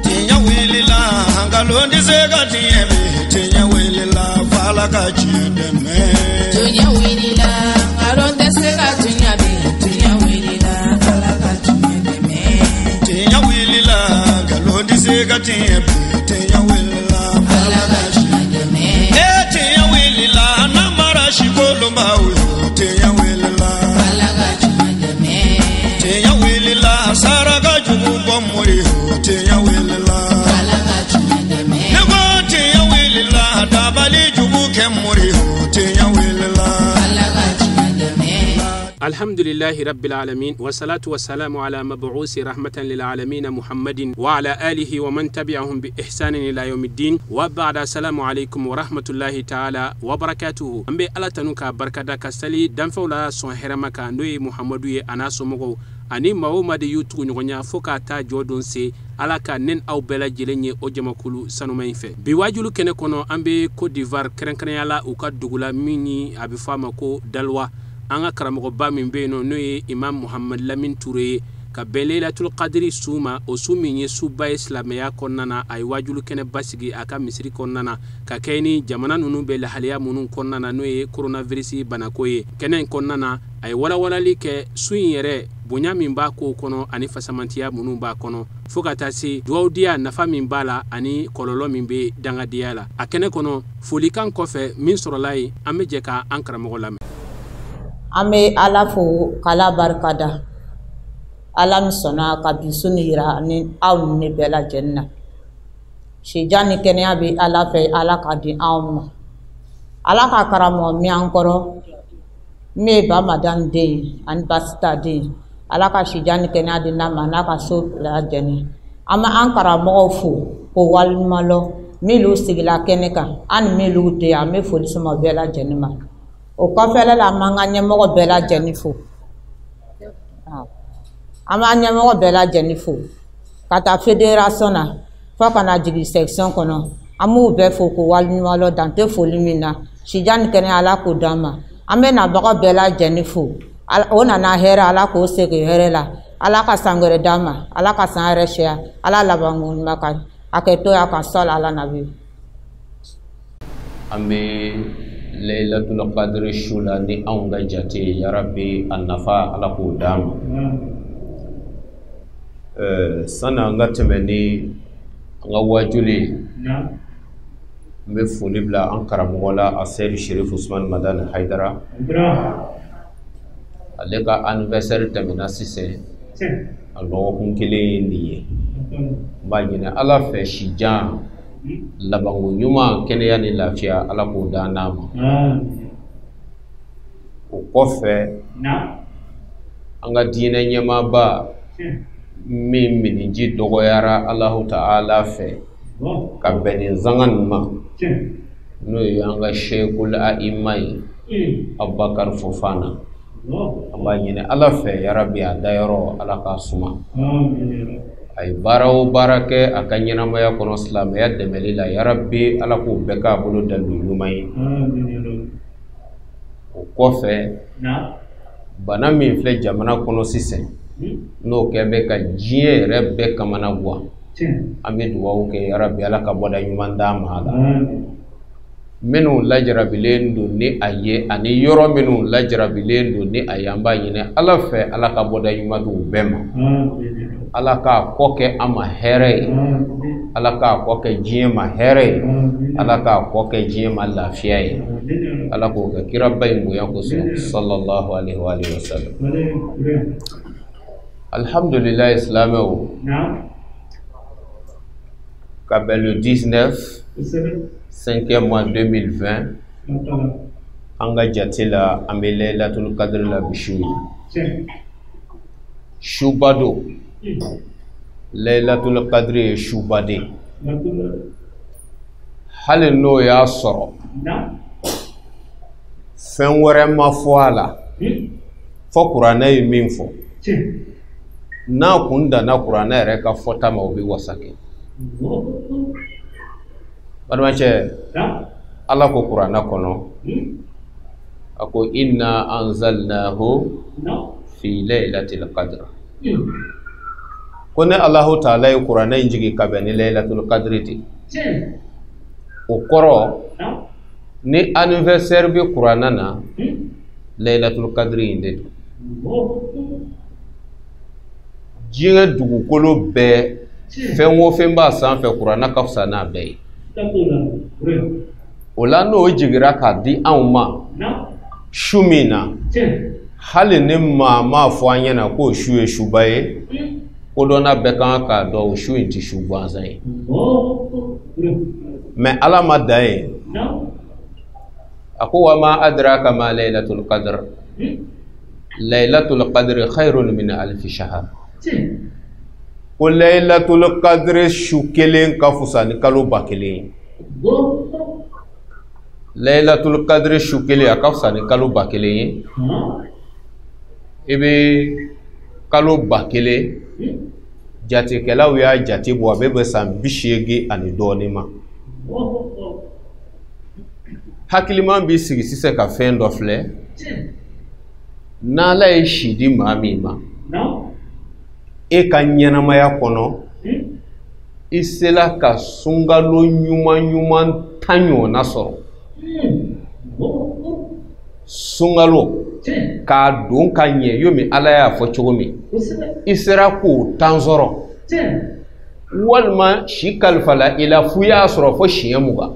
Tiɲɛ wulila, nkalon tɛ se ka tiɲɛ bi. Tiɲɛ wulila, f'Ala ka tiɲɛ dɛmɛ. Tiɲɛ wulila, nkalon tɛ se ka tiɲɛ bi. Tiɲɛ wulila, Ala ka tiɲɛ dɛmɛ. Tiɲɛ wulila, nkalon tɛ se ka tiɲɛ bi. Tiɲɛ wulila, Ala ka tiɲɛ dɛmɛ. E tiɲɛ wulila, namara si kolonbaw yo. Tiɲɛ wulila, Ala ka tiɲɛ dɛmɛ. Tiɲɛ wulila, saraka jugu bɔ mori yo. Tiɲɛ wulila, Ala ka tiɲɛ dɛmɛ. Ne ko tiɲɛ wulila, dabali jugu kɛ mori yo. Tiɲɛ wulila, Ala ka tiɲɛ dɛmɛ. Alhamdulillahi rabbil alamin, wassalatu wassalamu ala mabuusi rahmatan lil alamin Muhammadin wa ala alihi wa man tabi'ahum bi ihsanin ila yawmiddin, wa ba'da, assalamu alaikum wa rahmatullahi ta'ala wa barakatuhu. An bɛ Ala tanu ka barkada, ka sali danfɛnw la sɔn hɛrɛma kan, n'o ye Muhammadu ye, a n'a somɔgɔw ani maa o maa de y'u tugu ɲɔgɔnya fo k'a taa jɔ don se. Ala ka nen aw bɛɛ lajɛlen ye o jamakulu sanuma in fɛ. Bi wajulu kɛnɛ kɔnɔ, an bɛ Côte d'Ivoire, kɛrɛnkɛrɛnya la u ka dugu la min ni a bɛ fɔ a ma ko Dalwa. An ka karamɔgɔba min bɛ yen nɔ, n'o ye Imam Muhammad Lamin Ture ye, ka bɛn Leilatul Qadri su ma, o su min ye suba ye silamɛya kɔnɔna na, a ye wajulu kɛnɛ basigi a ka misiri kɔnɔna na ka kɛ ni jamana ninnu bɛ lahalaya minnu kɔnɔna na, n'o ye coronavirus banako ye. Kɛnɛ in kɔnɔna na, a ye walawalali kɛ su in yɛrɛ bonya min b'a kow kɔnɔ ani fasamantiya minnu b'a kɔnɔ, fo ka taa se duwawudiya nafa min b'a la ani kɔlɔlɔ min bɛ dangadenya la. A kɛnɛ kɔnɔ, folikan kɔfɛ min sɔrɔla yen, an bɛ jɛ ka an karamɔgɔ lamɛn. An bɛ Ala fo k'Ala barika da, Ala min sɔnna ka bi su nin yira ni aw ni ne bɛɛ lajɛlen na. Sijan ni kɛnɛya bɛ Ala fɛ, Ala ka di anw ma. Ala ka karamɔgɔ min an kɔrɔ, min ye Ba Madani den ye ani Basita den ye, Ala ka sijan ni kɛnɛya di n'a ma n'a ka so lajɛlen. An bɛ an karamɔgɔw fo k'o waleɲuman lɔn, minnu sigila kɛnɛ kan an ni minnu tɛ yan, an bɛ foli sama bɛɛ lajɛlen ma. O kɔfɛla la, an b'an ka ɲɛmɔgɔ bɛɛ lajɛlen fo, an b'an ɲɛmɔgɔ bɛɛ lajɛlen fo ka taa fédération na fo ka na jigin section kɔnɔ. An b'u bɛɛ fo k'u waleɲuman lɔn, dan tɛ foli min na. Sijan ni kɛnɛya, Ala k'o d'an ma. An bɛ nabaga bɛɛ lajɛlen fo, o nana hɛrɛ, Ala k'o segin hɛrɛ la. Ala ka san wɛrɛ d'an ma, Ala ka san yɛrɛ siya, Ala labanko ɲuman ka hakɛto y'a kan sɔli ala nabi. An bɛ Laylatul Qadr su la ni anw ka jate ye. Yarabi, a nafa, Ala k'o d'an ma. Sani an ka tɛmɛ ni an ka wajuli ye, n bɛ foli bila an karamɔgɔ la, a Seyidu Sherifu Usumani Madani Hayidara. Ale ka anniversaire tɛmɛna sisan, a lɔgɔkun kelen ye nin ye. N b'a ɲini Ala fɛ, sijan, labanko ɲuman, kɛnɛya ni lafiya, Ala k'o d'an n'a ma. O kɔfɛ, an ka diinɛ ɲɛmaaba min miniji dɔgɔyara Alahu Ta'ala fɛ ka bɛn nin zanga nin ma, n'o ye an ka Sheikhul Aima ye, Abubakar Fofana, an b'a ɲini Ala fɛ, yarabi, a dayɔrɔ, Ala k'a suma. A ye baara o baara kɛ a ka ɲɛnamaya kɔnɔ silamɛya dɛmɛli la, yarabi, Ala k'o bɛɛ k'a bolo dalilu ɲuman ye. O kɔfɛ, bana min filɛ jamana kɔnɔ sisan, n'o kɛ bɛ ka diɲɛ yɛrɛ bɛɛ kamana guwan, an bɛ dugawu kɛ, yarabi, Ala ka bɔda ɲuman d'an ma a la. Minnu lajarabilen don ni a ye ani yɔrɔ minnu lajarabilen don ni a ye, an b'a ɲini Ala fɛ, Ala ka bɔda ɲuman di u bɛɛ ma. Ala k'a kɔ kɛ an ma hɛrɛ ye, Ala k'a kɔ kɛ diɲɛ ma hɛrɛ ye, Ala k'a kɔ kɛ diɲɛ ma lafiya ye. Ala k'o kɛ kiraba in bonya kosɔn, sallallahu alaihi wa alihi wa sallam. Alhamdulilayi, silamɛw, ka bɛn le 19 5e mois 2020, an ka jate la, an bɛ Laylatul Qadr la bi su ye. Suba don, Laylatul Qadr ye suba de ye. Hali n'o y'a sɔrɔ fɛn wɛrɛ ma fɔ a la fɔ kuranɛ ye min fɔ, n'a kun danna kuranɛ yɛrɛ ka fɔta ma, o bɛ wasa kɛ. Balimacɛ, Ala ko kuranɛ kɔnɔ, a ko: inna anzalnahu fi laylatil qadr. Ko ne Alahu taala ye kuranɛ in jigin ka bɛn ni Laylatul Qadri de. O kɔrɔ ni anniversaire bɛ kuranɛ na, Laylatul Qadri in de don. Diɲɛ dugukolo bɛɛ fɛn o fɛn b'a sanfɛ kuranɛ ka fisa n'a bɛɛ ye. O la n'o jiginra k'a di anw ma su min na, hali ni maa m'a fɔ an ɲɛna k'o su ye suba ye, kodɔnna bɛɛ kan k'a dɔn o su in tɛ su gansan ye. Mais Ala ma dan yen. A ko wa ma adraka ma Laylatul Qadr. Laylatul Qadr khayrun min alfi shahr. Ko Laylatul Qadr su kelen ka fisa ni kalo 1000 ye. Laylatul Qadr su kelen a ka fisa ni kalo 1000 ye. I bɛ kalo 1000 jatekɛlaw y'a jate bɔ a bɛ bɛn san 80 ani dɔɔnin ma. Hakiliman b'i sigi sisan ka fɛn dɔ filɛ, n'Ala ye si di maa min ma, e ka ɲɛnamaya kɔnɔ i sela ka sunkalo ɲuman ɲuman 10 ɲɔgɔnna sɔrɔ. Sunkalo k'a don ka ɲɛ yomi Ala y'a fɔ cogo min, i sera k'o 10 sɔrɔ, walima si kalifala i la f'u y'a sɔrɔ fo siɲɛ 20.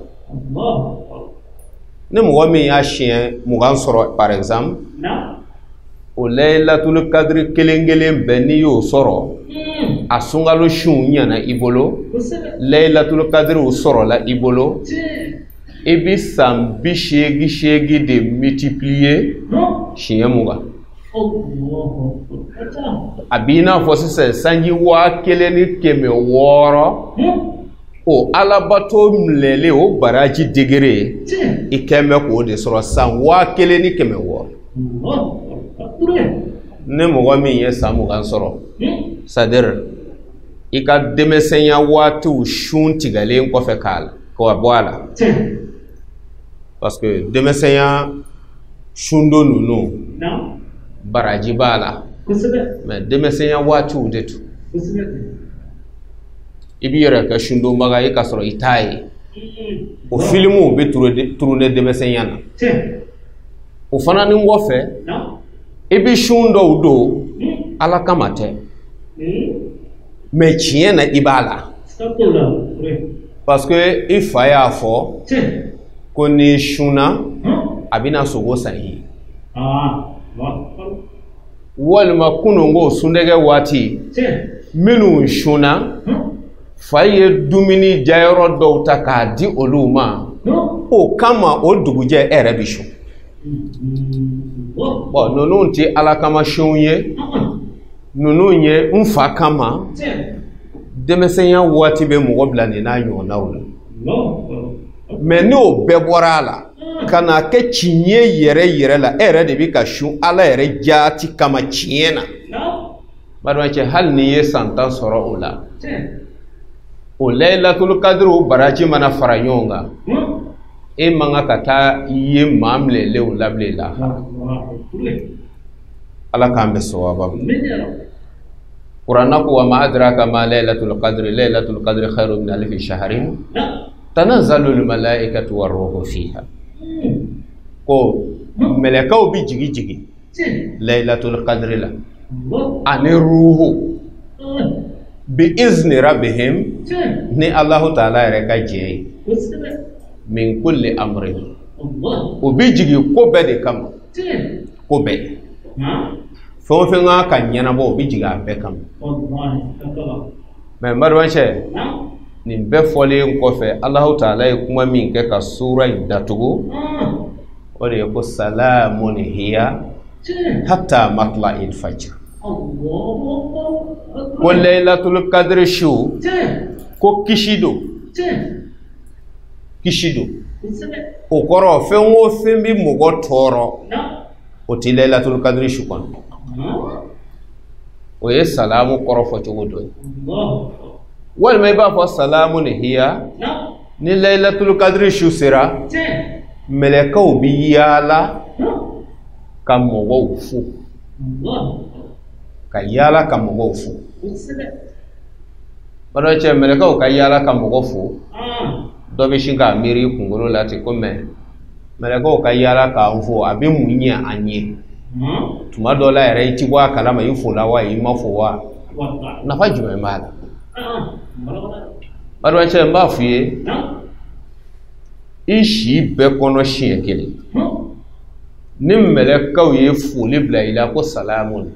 Ni mɔgɔ min y'a siɲɛ 20 sɔrɔ par exemple, o Laylatul Qadr kelen kelen bɛɛ n'i y'o sɔrɔ, a sunkalo sunw ɲɛna i bolo, Laylatul Qadr sɔrɔla i bolo, i bɛ san 88 de multiplier siɲɛ 20. A b'i n'a fɔ sisan sanji 1600 o alabato minɛlen o baraji degré i kɛn bɛ k'o de sɔrɔ san 1600. Ni mɔgɔ min ye san 20 sɔrɔ, c'est-à-dire i ka denmisɛnya waatiw sun tigɛlen kɔfɛ k'a bɔ a la, parce que denmisɛnya sundon ninnu baraji b'a la, mais denmisɛnya waatiw de tun i b'i yɛrɛ kɛ sundonbaga ye k'a sɔrɔ i t'a ye. O filimuw bɛ tourner denmisɛnya na. O fana ni kɔfɛ i bɛ sun dɔw don Ala kama tɛ, mais tiɲɛ na i b'a la, parce que i fa y'a fɔ ko n'i sunna a bɛna sogo san i ye, walima kununko sundɛgɛ waati minnu sunna fa ye dumuni jayɔrɔ dɔw ta k'a di olu ma, o kama o dugujɛ e yɛrɛ bɛ sun. Bon, ninnu tɛ Ala kama sunw ye, ninnu ye n fa kama. Denmisɛnya waati bɛ mɔgɔ bila nin n'a ɲɔgɔnnaw la, mais n'o bɛɛ bɔra a la ka n'a kɛ tiɲɛ yɛrɛ yɛrɛ la, e yɛrɛ de bɛ ka sun Ala yɛrɛ jaati kama tiɲɛ na. Balimacɛ, hali n'i ye san 10 sɔrɔ o la, o Laylatul Qadr o baraji mana fara ɲɔgɔn kan, e man kan ka taa ye maa minɛlenw la bilen lahara. Ala k'an bɛn sawaba ma. Kuranɛ ko wa ma adraka ma Laylatul Qadr, Laylatul Qadr khayrun min alfi shahrin tanazzalul malaikatu warruhu fiha. Ko mɛlɛkɛw bɛ jigin jigin Laylatul Qadr la ani ruhu bi izni rabbihim, ni Alahu taala yɛrɛ ka jɛ ye, min kulli amrin, o bɛ jigin ko bɛɛ de kama, ko bɛɛ, fɛn o fɛn kan ka ɲɛnabɔ o bɛ jigin a bɛɛ kama. Mais n balimacɛ, nin bɛɛ fɔlen kɔfɛ Alahu taala ye kuma min kɛ ka sura in datugu, o de ye ko salamun hiya hatta matla'il fajr. Ko Laylatul Qadr su ko kisi don, kisi don. O kɔrɔ fɛn o fɛn bɛ mɔgɔ tɔɔrɔ o tɛ Laylatul Qadr su kɔnɔ. O ye salamu kɔrɔ fɔ cogo dɔ ye. Walima i b'a fɔ salamu ni hiya, ni Laylatul Qadr su sera, mɛlɛkɛw bɛ yaala ka mɔgɔw fo, ka yaala ka mɔgɔw fo. Balimakɛ mɛlɛkɛw ka yaala ka mɔgɔ fo dɔ bɛ sin k'a miiri i kunkolo la ten ko mɛ mɛlɛkɛw ka yaala k'an fo a bɛ mun ɲɛ an ye tuma dɔ la yɛrɛ i ti bɔ a kalama i fola wa i ma fo wa nafa jumɛn b'a la balimakɛ n b'a f'i ye i si bɛɛ kɔnɔ siɲɛ kelen ni mɛlɛkɛw ye foli bila i la ko salamu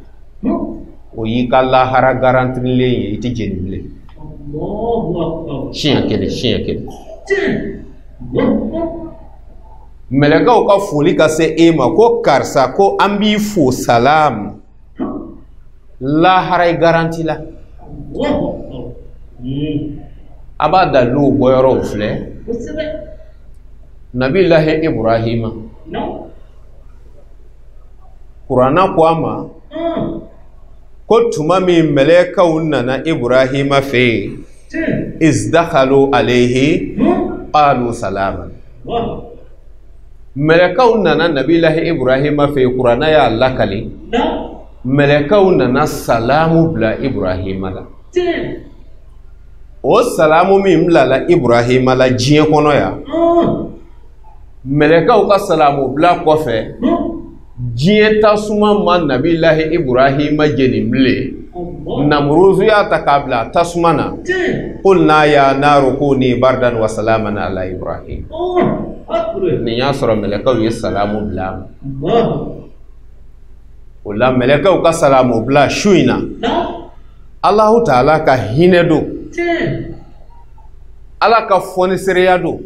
o y'i ka lahara garantilen ye i ti jeni bilen siɲɛ kelen siɲɛ kelen mɛlɛkɛw ka foli ka se e ma ko karisa ko an b'i fo salamu lahara i garanti la a b'a daliluw bɔyɔrɔw filɛ nabilahi Ibrahima kuranna ko a ma ko tuma min mɛlɛkɛw nana Ibrahima fɛ yen izdakhalu alayhi qalu salaman mɛlɛkɛw nana nabilahi Ibrahima fɛ yen kuranna y'a lakali mɛlɛkɛw nana salamu bila Ibrahima la o salamu min bilala Ibrahima la diɲɛ kɔnɔ yan mɛlɛkɛw ka salamu bila kɔfɛ diɲɛ tasuma ma nabilahi Ibrahima jeni bilen namuruzu y'a ta k'a bila tasuma na qulna ya naru kuni bardan wa salaman ala Ibrahim nin y'a sɔrɔ mɛlɛkɛw ye salamu bila a ma o la mɛlɛkɛw ka salamu bila su in na Alahu taala ka hinɛ don Ala ka fɔnisereya don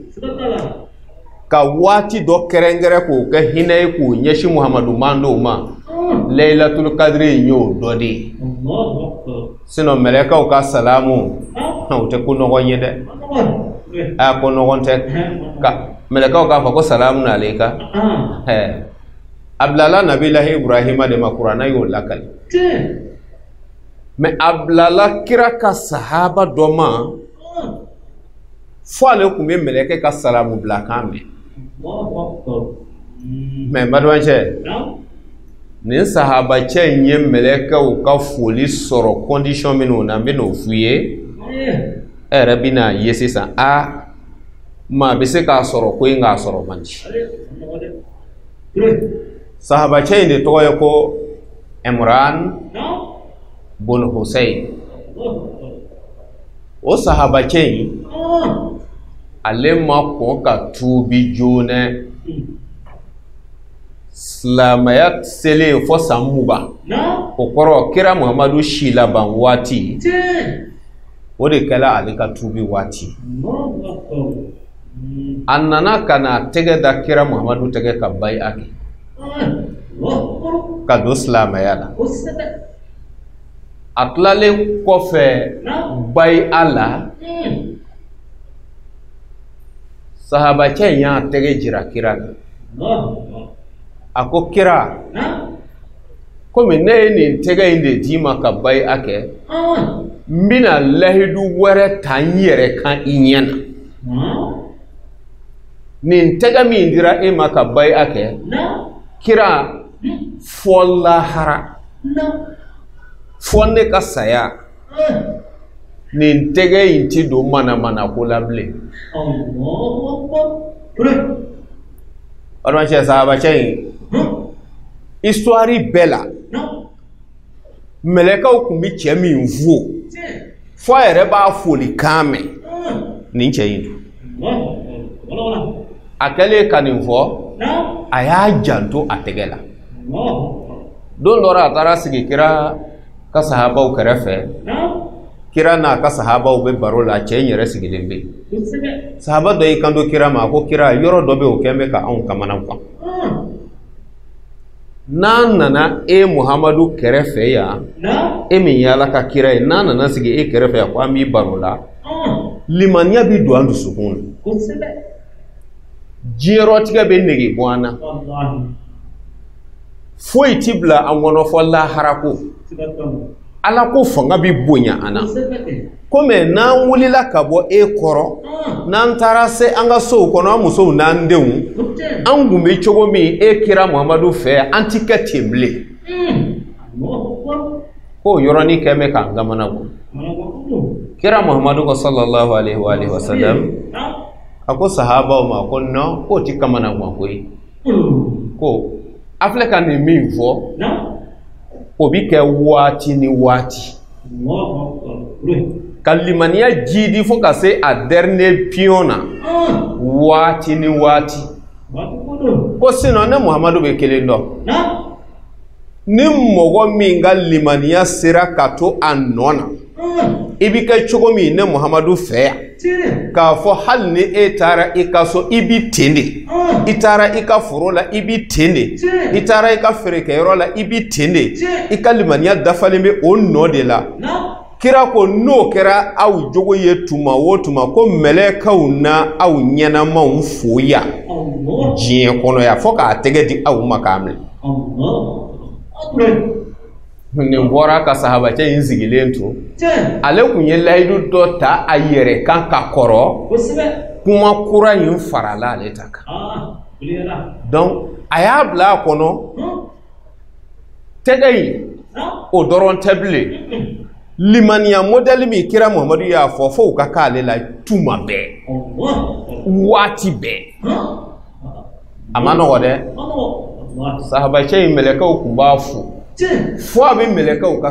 ka waati dɔ kɛrɛnkɛrɛn k'o kɛ hinɛ ye k'o ɲɛsin Muhamadu mandenw ma Laylatul Kadiri in y'o dɔ de ye sinon mɛlɛkɛw ka salamu o tɛ ko nɔgɔn ye dɛ a ko nɔgɔn tɛ ka mɛlɛkɛw k'a fɔ ko salamu alayka a bilala nabilahi Ibrahima de ma kuranna y'o lakali mɛ a bilala kira ka sahaba dɔ ma fo ale tun bɛ mɛlɛkɛ ka salamu bilakan mɛn mɛ balimakɛ nin sahabacɛ in ye mɛlɛkɛw ka foli sɔrɔ condition minnu na n bɛ n'o f'u ye e yɛrɛ bɛna ye sisan a maa bɛ se k'a sɔrɔ ko in k'a sɔrɔ man di sahabacɛ in de tɔgɔ ye ko Imran bun Hussein o sahabacɛ in ale ma kɔn ka tuubi joona silamɛya selen fo san 20 o kɔrɔ kira Muhamadu si laban waati o de kɛla ale ka tuubi waati a nana ka na tɛgɛ da kira Muhamadu tɛgɛ ka bayi'a kɛ ka don silamɛya la a tilalen kɔfɛ bayi'a la sahabacɛ in y'a tɛgɛ jira kira la a ko kira komi ne ye nin tɛgɛ in de d'i ma ka bayi'a kɛ n bɛna lahidu wɛrɛ ta n yɛrɛ kan i ɲɛ na nin tɛgɛ min dira e ma ka bayi'a kɛ kira fɔ lahara fɔ ne ka saya nin tɛgɛ in ti don manamana ko la bilen balimakɛ sahabacɛ in histoire bɛɛ la mɛlɛkɛw tun bɛ cɛ min fo fo a yɛrɛ b'a foli kan mɛn nin cɛ in don a kɛlen ka nin fɔ a y'a janto a tɛgɛ la don dɔ la a taara sigi kira ka sahabaw kɛrɛfɛ kira n'a ka sahabaw bɛ baro la cɛ in yɛrɛ sigilen bɛ yen sahaba dɔ y'i kanto kira ma a ko kira yɔrɔ dɔ bɛ yen o kɛn bɛ ka anw kamana gan n'a nana e Muhamadu kɛrɛfɛ yan e min ye Ala ka kira ye n'a nana sigi e kɛrɛfɛ yan ko an b'i baro la limaniya bɛ don an dusukun na diɲɛrɔtigɛ bɛ nege bɔ an na foyi ti bila an kɔnɔ fɔ lahara ko Ala ko fanga bɛ bonya an na komi n'an wulila ka bɔ e kɔrɔ n'an taara se an ka sow kɔnɔ an musow n'an denw an kun bɛ cogo min e kira Muhamadu fɛ an ti kɛ ten bilen k'o yɔrɔnin kɛ bɛ k'an kamana gan Kira Muhammadu ko sallallahu alaihi wa alihi wasallam a ko sahabaw ma ko non, k'o ti kamanagan ko ye. Ko a filɛ ka nin min fɔ, o bi kɛ waati ni waati. Ka limaniya jiidi fo ka se a dernier pion na, waati ni waati. Ko sinon ne Muhammadu bɛ kelen dɔn. Ni mɔgɔ min ka limaniya sera ka to a nɔ na, i bi kɛ cogo min ne Muhammadu fɛ yan, k'a fɔ hali ni e taara i ka so i bi ten de, i taara i ka foro la i bi ten de, i taara i ka feerekɛyɔrɔ la i bi ten de, i ka limaniya dafalen bɛ o nɔ de la. Kira ko n'o kɛra aw jogo ye tuma o tuma, ko mɛlɛkɛw na aw ɲɛnamaw fo yan diɲɛ kɔnɔ yan fo k'a tɛgɛ di aw ma k'a minɛ. Nin bɔra ka sahabacɛ in sigilen to, ale kun ye layidu dɔ ta a yɛrɛ kan ka kɔrɔ, kuma kura in farala ale ta kan. Donc a y'a bila a kɔnɔ, tɛgɛ in o dɔrɔn tɛ bilen. Limaniya modèle min kira Muhammadu y'a fɔ fo u ka k'ale la tuma bɛɛ, waati bɛɛ. A ma nɔgɔ dɛ. Sahabacɛ in mɛlɛkɛw kun b'a fo, fo a bɛ mɛlɛkɛw ka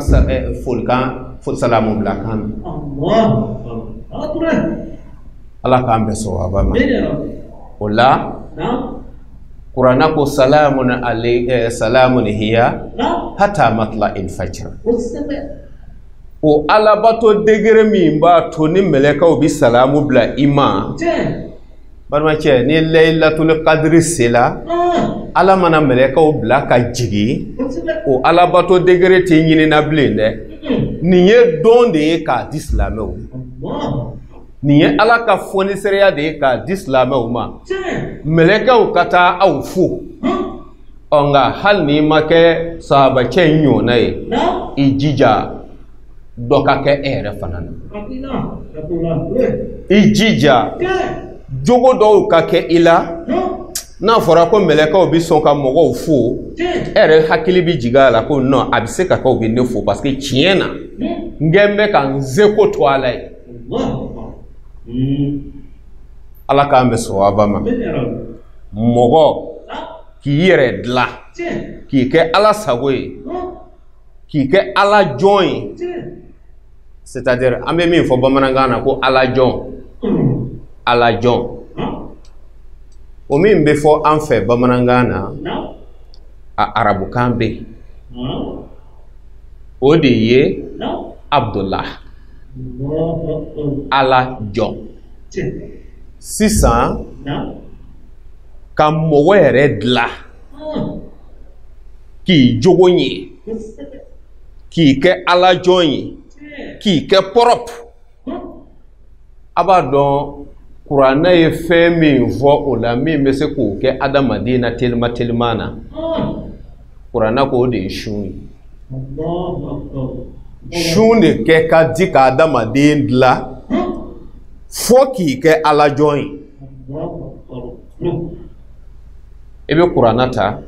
folikan salamu bila kan mɛn. Ala k'an bɛn sawaba ma. O la Kuranna ko salamun ale salamun hiya hatta matla'il fajr. O alabato degré min b'a to ni mɛlɛkɛw bi salamu bila i ma, balimacɛ, ni Laylatul Qadri sela, Ala mana mɛlɛkɛw bila ka jigin, o alabato degré tɛ ɲinina bilen dɛ. Nin ye don de ye k'a di silamɛw ma. Nin ye Ala ka fɔnisereya de ye k'a di silamɛw ma. Mɛlɛkɛw ka taa aw fo. Ɔ nka hali n'i ma kɛ sahabacɛ in ɲɔgɔnna ye, i jija dɔ ka kɛ e yɛrɛ fana na. I jija jogo dɔw ka kɛ i la, n'a fɔra ko mɛlɛkɛw bɛ sɔn ka mɔgɔw fo, e yɛrɛ hakili bɛ jigin a la ko non, a bɛ se ka kɛ u bɛ ne fo parce que tiɲɛ na n kɛn bɛ ka n seko to Ala ye. Ala k'an bɛn sawaba ma. Mɔgɔ k'i yɛrɛ dilan, k'i kɛ Ala sago ye, k'i kɛ Ala jɔn ye. C'est-à-dire an bɛ min fɔ bamanankan na ko Ala jɔn, Ala jɔn, o min bɛ fɔ an fɛ bamanankan na, a arabukan bɛ yen, o de ye Abdullah, Ala jɔn. Sisan ka mɔgɔ yɛrɛ dilan, k'i jogo ɲɛ, k'i kɛ Ala jɔn ye, k'i kɛ propre. A b'a dɔn Kuranɛ ye fɛn min fɔ o la min bɛ se k'o kɛ adamaden na telima telima na, Kuranɛ k'o de ye sun ye. Sun de kɛ ka di ka adamaden dilan fo k'i kɛ Ala jɔn ye. I bɛ Kuranɛ ta,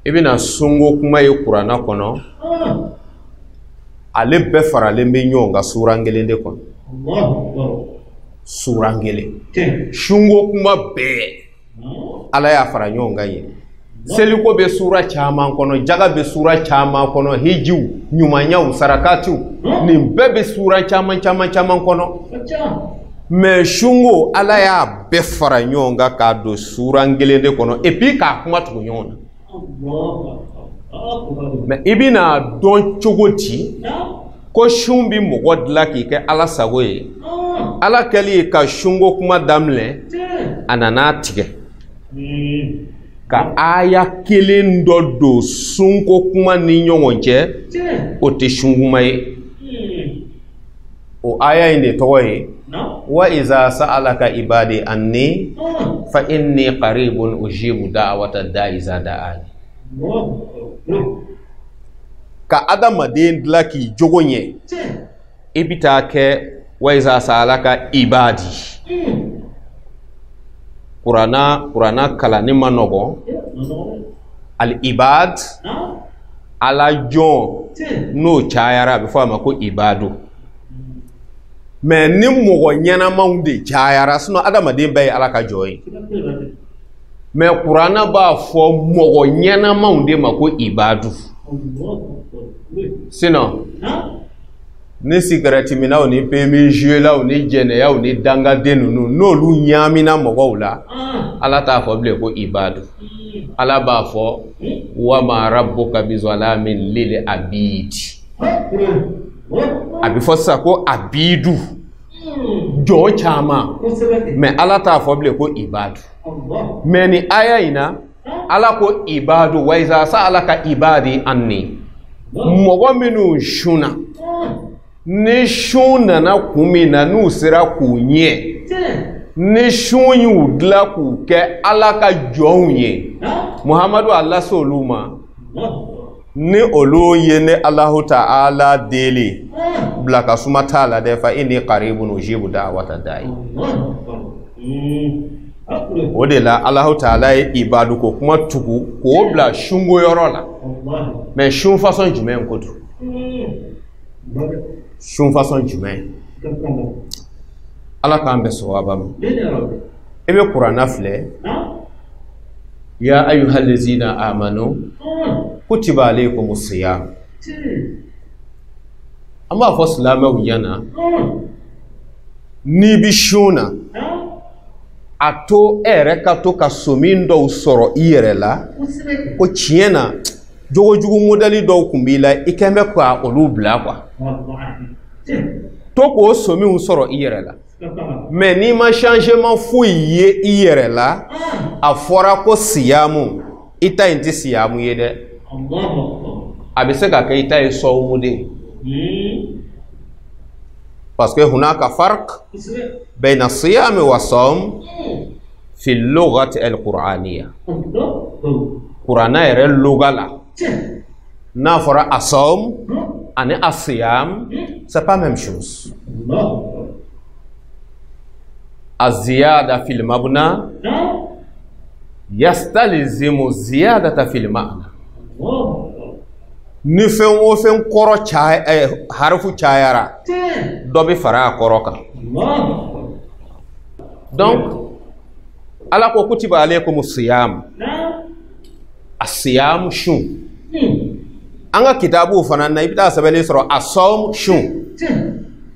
i bɛna sunko kuma ye Kuranɛ kɔnɔ, ale bɛɛ faralen bɛ ɲɔgɔn kan suran kelen de kɔnɔ. Suran kelen, sunko kuma bɛɛ Ala y'a fara ɲɔgɔn kan yen. Seliko bɛ sura caman kɔnɔ, jaga bɛ sura caman kɔnɔ, hijiw, ɲumanyaw, sarakatiw, nin bɛɛ bɛ sura caman caman caman kɔnɔ. Mais sunko Ala y'a bɛɛ fara ɲɔgɔn kan k'a don suran kelen de kɔnɔ, et puis k'a kuma tugu ɲɔgɔn na. Mais i bɛna dɔn cogo di ko sun bɛ mɔgɔ dilan k'i kɛ Ala sago ye? Ala kɛli ka sunko kuma daminɛ, a nana tigɛ ka aya kelen dɔ don sunko kuma ni ɲɔgɔn cɛ, o tɛ sunkuma ye. O aya in de tɔgɔ ye wa iza sa'alaka ibadi anni fa inni qaribun ujibu da'wata da'i iza da'ani. Ka adamaden dilan k'i jogo ɲɛ, i bɛ taa kɛ wa iza sa'alaka ibadi. Kurana kalanni ma nɔgɔn. Al ibad, Ala jɔn n'o cayara a bɛ fɔ a ma ko ibadu. Mais ni mɔgɔ ɲɛnamaw de cayara, sinon adamaden bɛɛ ye Ala ka jɔn ye. Mais kuranna b'a fɔ mɔgɔ ɲɛnamaw de ma ko ibadu. Sinon ni sigarɛtiminnaw ni PMI-jouelaw ni jɛnɛyaw ni dangaden ninnu n'olu ɲaamina mɔgɔw la, Ala t'a fɔ bilen ko ibadu. Ala b'a fɔ wa ma rabbuka bizalamin lil abidi. A bɛ fɔ sisan ko abidu, jɔn caman. Mais Ala t'a fɔ bilen ko ibadu. Mais ni aya in na, Ala ko ibadu wa iza sa'alaka ibadi anni. Mɔgɔ minnu sunna, ni sun nana kun min na n'u sera k'u ɲɛ, ni sun y'u dilan k'u kɛ Ala ka jɔnw ye, Muhamadu a lase olu ma, ni olu ye ne Alahu ta'ala deli, bila ka suma t'a la dɛ, fa inni qaribun ujibu da'wata da'i. O de la Alahu ta'ala ye ibadu ko kuma tugu k'o bila sunko yɔrɔ la. Mais sun façon jumɛn ko don? Sun façon jumɛn? Ala k'an bɛn sawaba ma. I bɛ kuranna filɛ, ya ayyuhallazina amanu kutiba alaykumus siyam. An b'a fɔ silamɛw ɲɛna, n'i bi sun na, a to e yɛrɛ ka to ka somin dɔw sɔrɔ i yɛrɛ la, ko tiɲɛ na jogojugu modɛli dɔw kun b'i la, i kɛn bɛ ka olu bila quoi. To k'o sominw sɔrɔ i yɛrɛ la. Mais n'i ma changement foyi ye i yɛrɛ la, a fɔra ko siyamu, i ta in tɛ siyamu ye dɛ. A bɛ se ka kɛ i ta ye sɔwmu de ye. Parce que hunaka farq bayna siyami wa sawm fi lughati al-qur'aniyya. Qur'ana yɛrɛ luga la, n'a fɔra asawm ani asiyam, c'est pas même chose. Az-ziyada fil mabna yastalzimu ziyadata fil ma'na. Ni fɛn o fɛn kɔrɔ caya, harifu cayara, dɔ bɛ fara a kɔrɔ kan. Donc Ala ko kutiba alaykumu siyam, asiyam sun. An ka kitabuw fana na, i bɛ taa sɛbɛnni sɔrɔ asawm sun.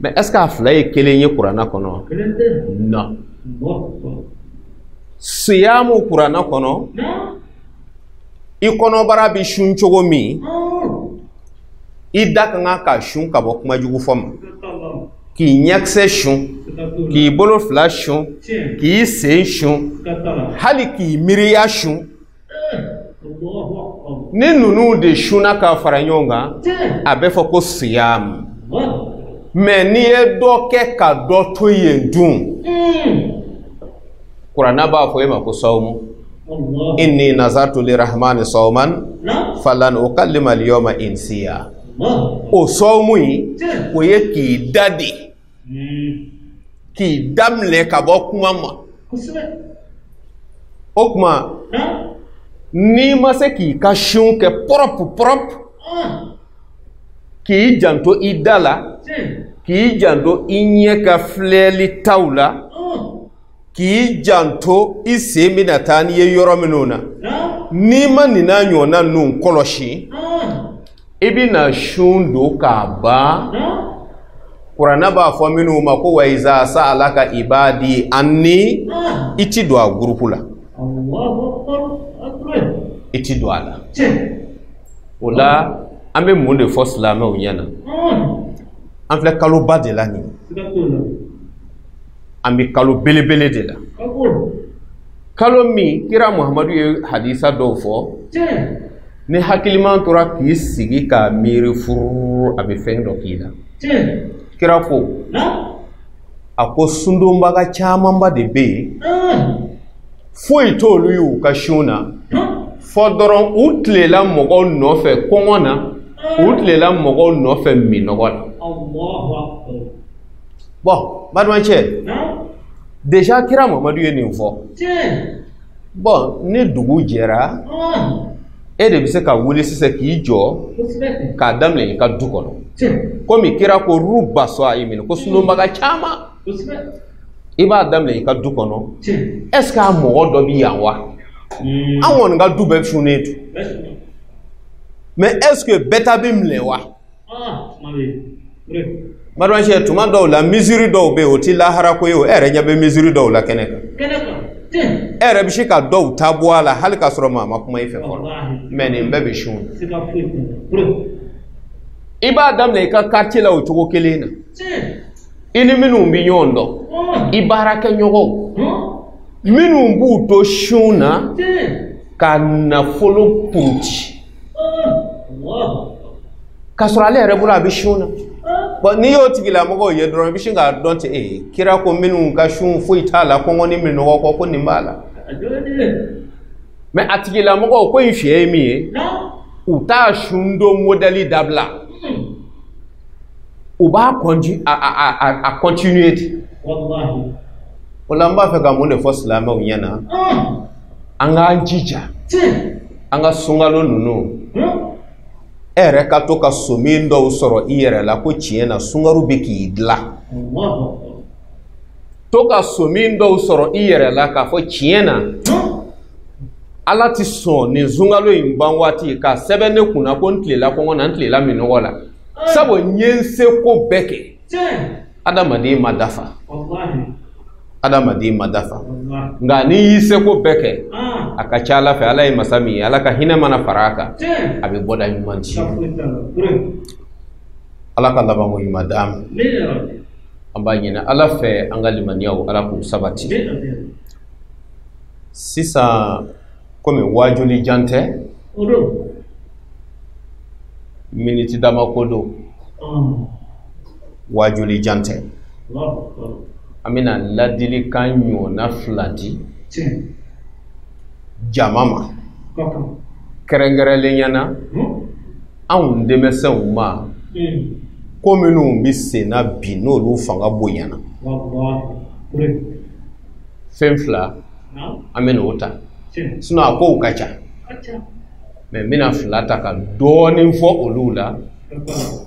Mais est-ce que a fila ye kelen ye kuranna kɔnɔ? Non. Siyamu kuranna kɔnɔ, i kɔnɔbara bɛ sun cogo min, i da ka kan ka sun ka bɔ kumajugu fɔ ma, k'i ɲɛkisɛ sun, k'i bolo fila sun, k'i sen sun, hali k'i miiriya sun. Ni ninnu de sunna ka fara ɲɔgɔn kan, a bɛ fɔ ko siyamu. Mais n'i ye dɔ kɛ ka dɔ to yen dun, kuranna b'a fɔ e ma ko sawmu. Inni nazartu lirahmani sawman falan ukallima al-yawma insiya. O sawmu in, o ye k'i da de, k'i da minɛ ka bɔ kuma ma. O tuma n'i ma se k'i ka sun kɛ propre propre, k'i janto i da la, k'i janto i ɲɛ ka filɛli taw la, k'i janto i sen bɛna taa n'i ye yɔrɔ minnu na, n'i ma nin n'a ɲɔgɔnna ninnu kɔlɔsi, i bɛna sun don k'a ban. Kuranna b'a fɔ minnu ma ko wa iza sa'alaka ibadi anni, i ti don a gurupu la, i ti don a la. O la an bɛ mun de fɔ silamɛw ɲɛna? An filɛ kaloba de la nin ye, an bɛ kalo belebele de la, kalo min kira Muhamadu ye hadisa dɔw fɔ, ni hakiliman tora k'i sigi k'a miiri furu, a bɛ fɛn dɔ k'i la. Kira ko, a ko sundonbaga camanba de bɛ yen, foyi t'olu ye u ka sun na, fɔ dɔrɔn u tilela mɔgɔw nɔfɛ kɔngɔ na, u tilela mɔgɔw nɔfɛ minɔgɔ la. Bon, balimacɛ, déjà kira Mamadu ye nin fɔ. Bon, ni dugu jɛra, E de bɛ se ka wuli sisan k'i jɔ k'a daminɛ i ka du kɔnɔ. Komi kira ko ruba sɔayimin, ko sunbaga caman. I b'a daminɛ i ka du kɔnɔ. Est ce que a mɔgɔ dɔ bɛ yan wa? An kɔni ka du bɛɛ sunnen don. Mais est ce que bɛɛ ta bɛ minɛ wa? Balimakɛ, tuma dɔw la misiri dɔw bɛ yen, o ti lahara ko ye o, e yɛrɛ ɲɛ bɛ misiri dɔw la kɛnɛ kan. E yɛrɛ bɛ se ka dɔw ta bɔ a la hali k'a sɔrɔ maa ma kuma i fɛ fɔlɔ. Mais nin bɛɛ bɛ sun. I b'a daminɛ i ka quartier la o cogo kelen na. I ni minnu bɛ ɲɔgɔn dɔn, i baarakɛɲɔgɔnw, minnu b'u to sun na ka nafolo puruti. K'a sɔrɔ ale yɛrɛ bolo a bɛ sun na. Bon, n'i y'o tigilamɔgɔw ye dɔrɔn, i bɛ sin k'a dɔn ten, kira ko minnu ka sun foyi t'a la, kɔngɔ ni minɔgɔ kɔ, ko nin b'a la. Mais a tigilamɔgɔw ko in fiyɛ ye min ye, u t'a sundon modèle dabila. U b'a a continuer ten. O la n b'a fɛ ka mun de fɔ silamɛw ɲɛna? An k'an jija, an ka sunkalo ninnu, e yɛrɛ ka to ka somin dɔw sɔrɔ i yɛrɛ la ko tiɲɛ na sunkaro bɛ k'i dilan. To ka somin dɔw sɔrɔ i yɛrɛ la k'a fɔ tiɲɛ na Ala ti sɔn nin sunkalo in ban waati k'a sɛbɛn ne kunna ko n tilela kɔngɔ na, n tilela minɔgɔ la. Sabu n ye n seko bɛɛ kɛ. Adamaden ma dafa. Adamaden ma dafa. Nka n'i y'i seko bɛɛ kɛ, a ka ca Ala fɛ, Ala ye masa min ye, Ala ka hinɛ mana fara a kan, a bɛ bɔda ɲuman ci. Ala ka labanko ɲuman d'an ma. An b'a ɲini Ala fɛ an ka limaniyaw, Ala k'u sabati. Sisan komi waajuli jan tɛ, miniti dama ko don, waajuli jan tɛ. An bɛna ladilikan ɲɔgɔnna fila di jama ma, kɛrɛnkɛrɛnlenya na anw denmisɛnw ma, ko minnu bɛ sen na bi n'olu fanga bonyana. Fɛn fila an bɛna o ta, sinon a kow ka ca, mais n bɛna fila ta ka dɔɔnin fɔ olu la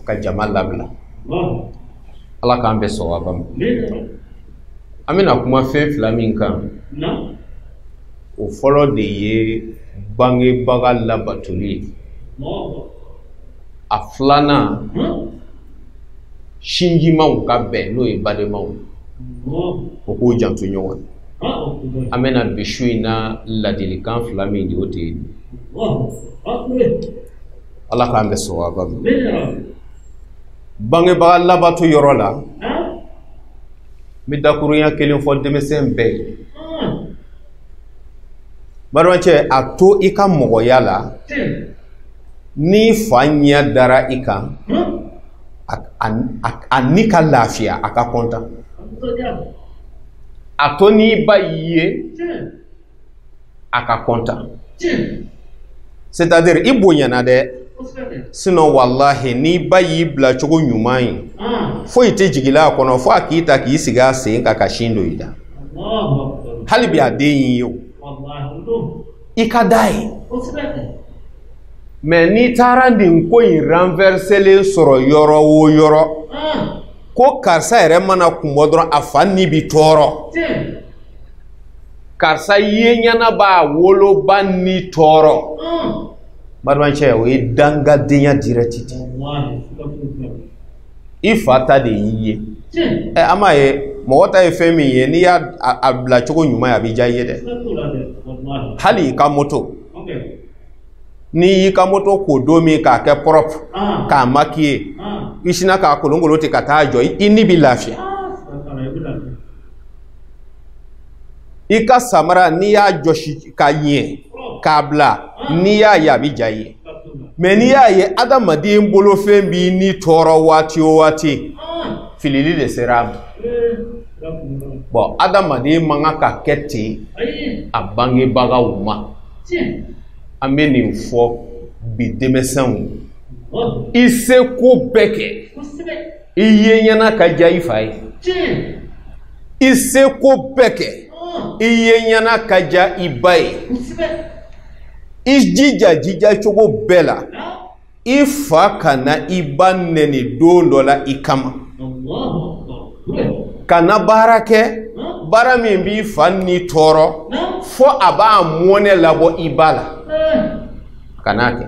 ka jama labila. Ala k'an bɛn sawaba ma. An bɛna kuma fɛn fila min kan, o fɔlɔ de ye bangebaga labatoli ye. A filanan, sinjimaw ka bɛn, n'o ye badenmaw ye, o k'u janto ɲɔgɔn na. An bɛna bi su in na ladilikan fila min di, o de ye. Ala k'an bɛn sawaba ma. Bangebaga labato yɔrɔ la, n bɛ dakurunya kelen fɔ denmisɛn bɛɛ ye. Balimakɛ, a to i ka mɔgɔya la, n'i fa ɲɛ dara i kan, a ni ka lafiya, a ka kɔntan. A to n'i ba y'i ye, a ka kɔntan. C'est-à-dire i bonyana dɛ, sinon walahi n'i ba y'i bila cogo ɲuman ye, foyi tɛ jigin a kɔnɔ fo a k'i ta k'i sigi a sen kan ka sin don i da. Hali bi a den y'i ye o, i ka d'a ye. Mais n'i taara nin ko in renverselen sɔrɔ yɔrɔ o yɔrɔ, ko karisa yɛrɛ mana kun bɔ dɔrɔn a fa ni bi tɔɔrɔ. Karisa ye ɲɛna b'a woloba ni tɔɔrɔ. Balimakɛ, o ye dangadenya direct de. I fa ta de y'i ye. An b'a ye mɔgɔ ta ye fɛn min ye, n'i y'a bila cogo ɲuman ye, a b'i diya i ye dɛ. Hali i ka moto, n'i y'i ka moto ko don min k'a kɛ propre, k'a maquiller, i sinna k'a kolonkolon ten ka taa jɔ, i ni b'i lafiya. I ka samara n'i y'a jɔsi ka ɲɛ k'a bila, n'i y'a ye a bɛ diya i ye. Mais n'i y'a ye adamaden bolofɛn b'i ni tɔɔrɔ waati o waati, filili de sera a ma. Bon, adamaden man kan ka kɛ ten a bangebagaw ma. An bɛ nin fɔ bi denmisɛnw, i seko bɛɛ kɛ, i ye ɲɛna ka diya i fa ye. I seko bɛɛ kɛ, i ye ɲɛna ka diya i ba ye. I jija jija cogo bɛɛ la i fa kana i ba nɛni don dɔ la i kama. Kana baara kɛ baara min b'i fa ni tɔɔrɔ fo a b'a mɔnɛ labɔ i ba la. Kan'a kɛ.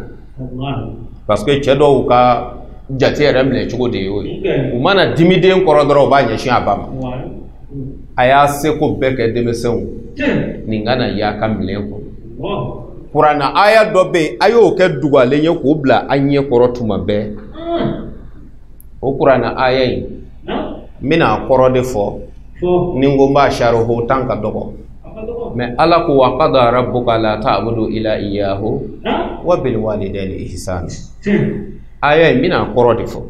Parce que cɛ dɔw ka jate yɛrɛ minɛ cogo de y'o ye. U mana dimi den kɔrɔ dɔrɔn u b'a ɲɛsin a ba ma. A y'a seko bɛɛ kɛ denmisɛnw nin kana y'a ka minɛn kɔnɔ. Kuranna aya dɔ bɛ yen a y'o kɛ dugalen ye k'o bila an ɲɛ kɔrɔ tuma bɛɛ. O kuranna aya in n bɛna a kɔrɔ de fɔ ni n ko n b'a sariho tan ka dɔgɔ. Mais Ala ko wa qada rabbuka la ta'budu illa iyyahu wa bil walidayni ihsana. Aya in n bɛna a kɔrɔ de fɔ.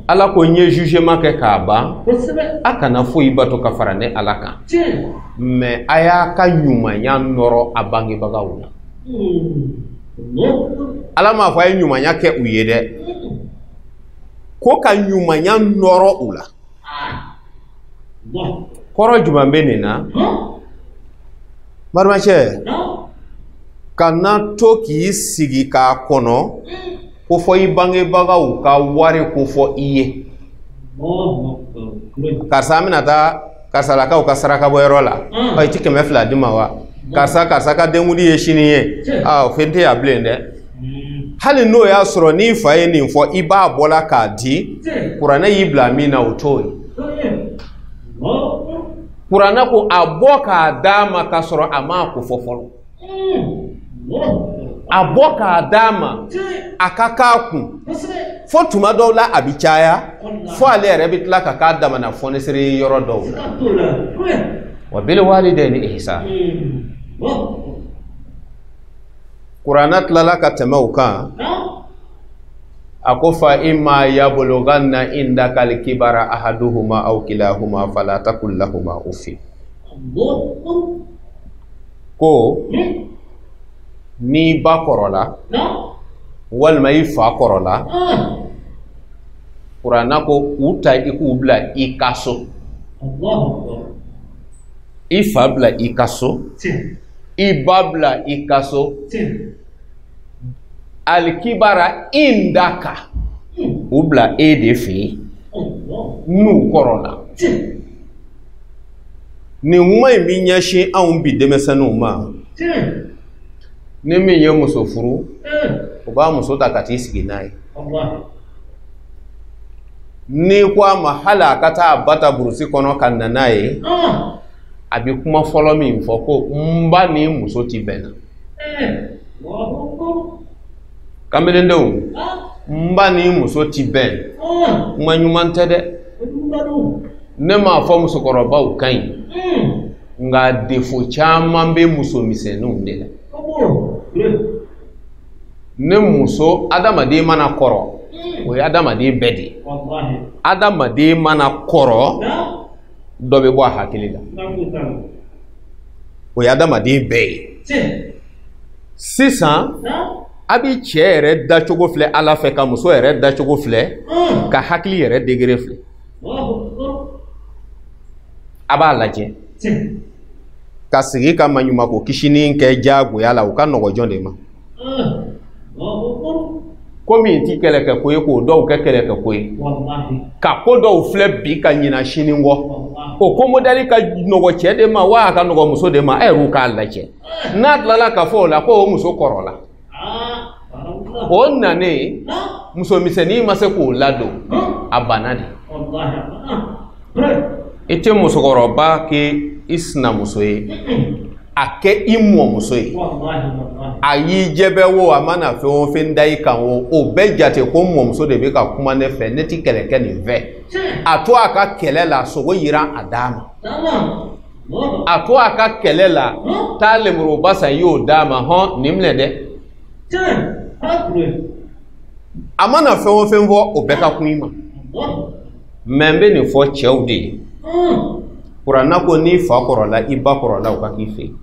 Ala ko n ye jugement kɛ k'a ban a kana foyi bato ka fara ne Ala kan. Mais a y'a ka ɲumanya nɔrɔ a bangebagaw la. Ala m'a fɔ a ye ɲumanya kɛ u ye dɛ. Ko ka ɲumanya nɔrɔ u la. Kɔrɔ jumɛn bɛ nin na? Balimakɛ, kana to k'i sigi k'a kɔnɔ ko fɔ i bangebagaw ka wari ko fɔ i ye. Karisa an bɛna taa karisalakaw ka saraka bɔyɔrɔ la. Ɔ i ti 200 di ma wa? Karisa karisa ka denkundi ye sini ye. Aa o fɛn tɛ yan bilen dɛ. Hali n'o y'a sɔrɔ n'i fa ye nin fɔ i b'a bɔla k'a di, kuranɛ y'i bila min na o t'o ye. Kuranɛ ko a bɔ k'a d'a ma k'a sɔrɔ a m'a ko fɔ fɔlɔ. A bɔ k'a d'a ma a ka k'a kun. Fo tuma dɔw la a bɛ caya fo ale yɛrɛ bɛ tila ka k'a damana fɔnisere ye yɔrɔ dɔw la. Wa bil walidayni ihsana. Kuranɛ tilala ka tɛmɛ o kan. A ko fa imma yablughanna indaka al-kibara ahaduhuma aw kilahuma fala taqul lahuma uffin. Ko n'i ba kɔrɔla walima i fa kɔrɔla, kuranna ko u ta i k'u bila i ka so. I fa bila i ka so, i ba bila i ka so. Alikibara indaka u bila e de fɛ yen n'u kɔrɔla. Nin kuma in bɛ ɲɛsin anw bi denmisɛnninw ma. Ni min ye muso furu, o b'a muso ta ka t'i sigi n'a ye. N'i ko a ma hali a ka taa a ba ta burusi kɔnɔ ka na n'a ye, a bɛ kuma fɔlɔ min fɔ ko n ba ni muso ti bɛn na. Kamelendenw, n ba ni muso ti bɛn. Kuma ɲuman tɛ dɛ. Ne m'a fɔ musokɔrɔbaw ka ɲi, nka defo caman bɛ musomisɛnninw de la. Ne muso, adamaden mana kɔrɔ, o ye adamaden bɛɛ de ye. Adamaden mana kɔrɔ, dɔ bɛ bɔ a hakili la. O ye adamaden bɛɛ ye. Sisan, a bɛ cɛ yɛrɛ dacogo filɛ Ala fɛ ka muso yɛrɛ dacogo filɛ ka hakili yɛrɛ degré filɛ. A b'a lajɛ. Ka sigi ka maɲumako kisinin kɛ diyagoya la o ka nɔgɔ jɔn de ma. Ko min ti kɛlɛkɛ ko ye k'o dɔw kɛ kɛlɛkɛ ko ye. Ka ko dɔw filɛ bi ka ɲina sini kɔ. O ko modɛli ka nɔgɔ cɛ de ma wa a ka nɔgɔ muso de ma, e yɛrɛw k'a lajɛ. N'a tilala ka fɔ o la ko o muso kɔrɔla. O nanen musomisɛnnin ma se k'o ladon a banna de. I tɛ musokɔrɔba kɛ i sinamuso ye, a kɛ i mɔmuso ye. A y'i jɛbɛ wo, a mana fɛn o fɛn da i kan wo, o bɛɛ jate ko mɔmuso de bɛ ka kuma ne fɛ, ne ti kɛlɛ kɛ nin fɛ. A to a ka kɛlɛ la, sogo yiran a d'a ma. A to a ka kɛlɛ la, taa lemuruba san i y'o d'a ma, hɔn nin minɛ dɛ. A mana fɛn o fɛn fɔ, o bɛɛ ka kun i ma. Mais n bɛ nin fɔ cɛw de ye. Kuranna ko n'i fa kɔrɔla i ba kɔrɔla o ka k'i fɛ yen.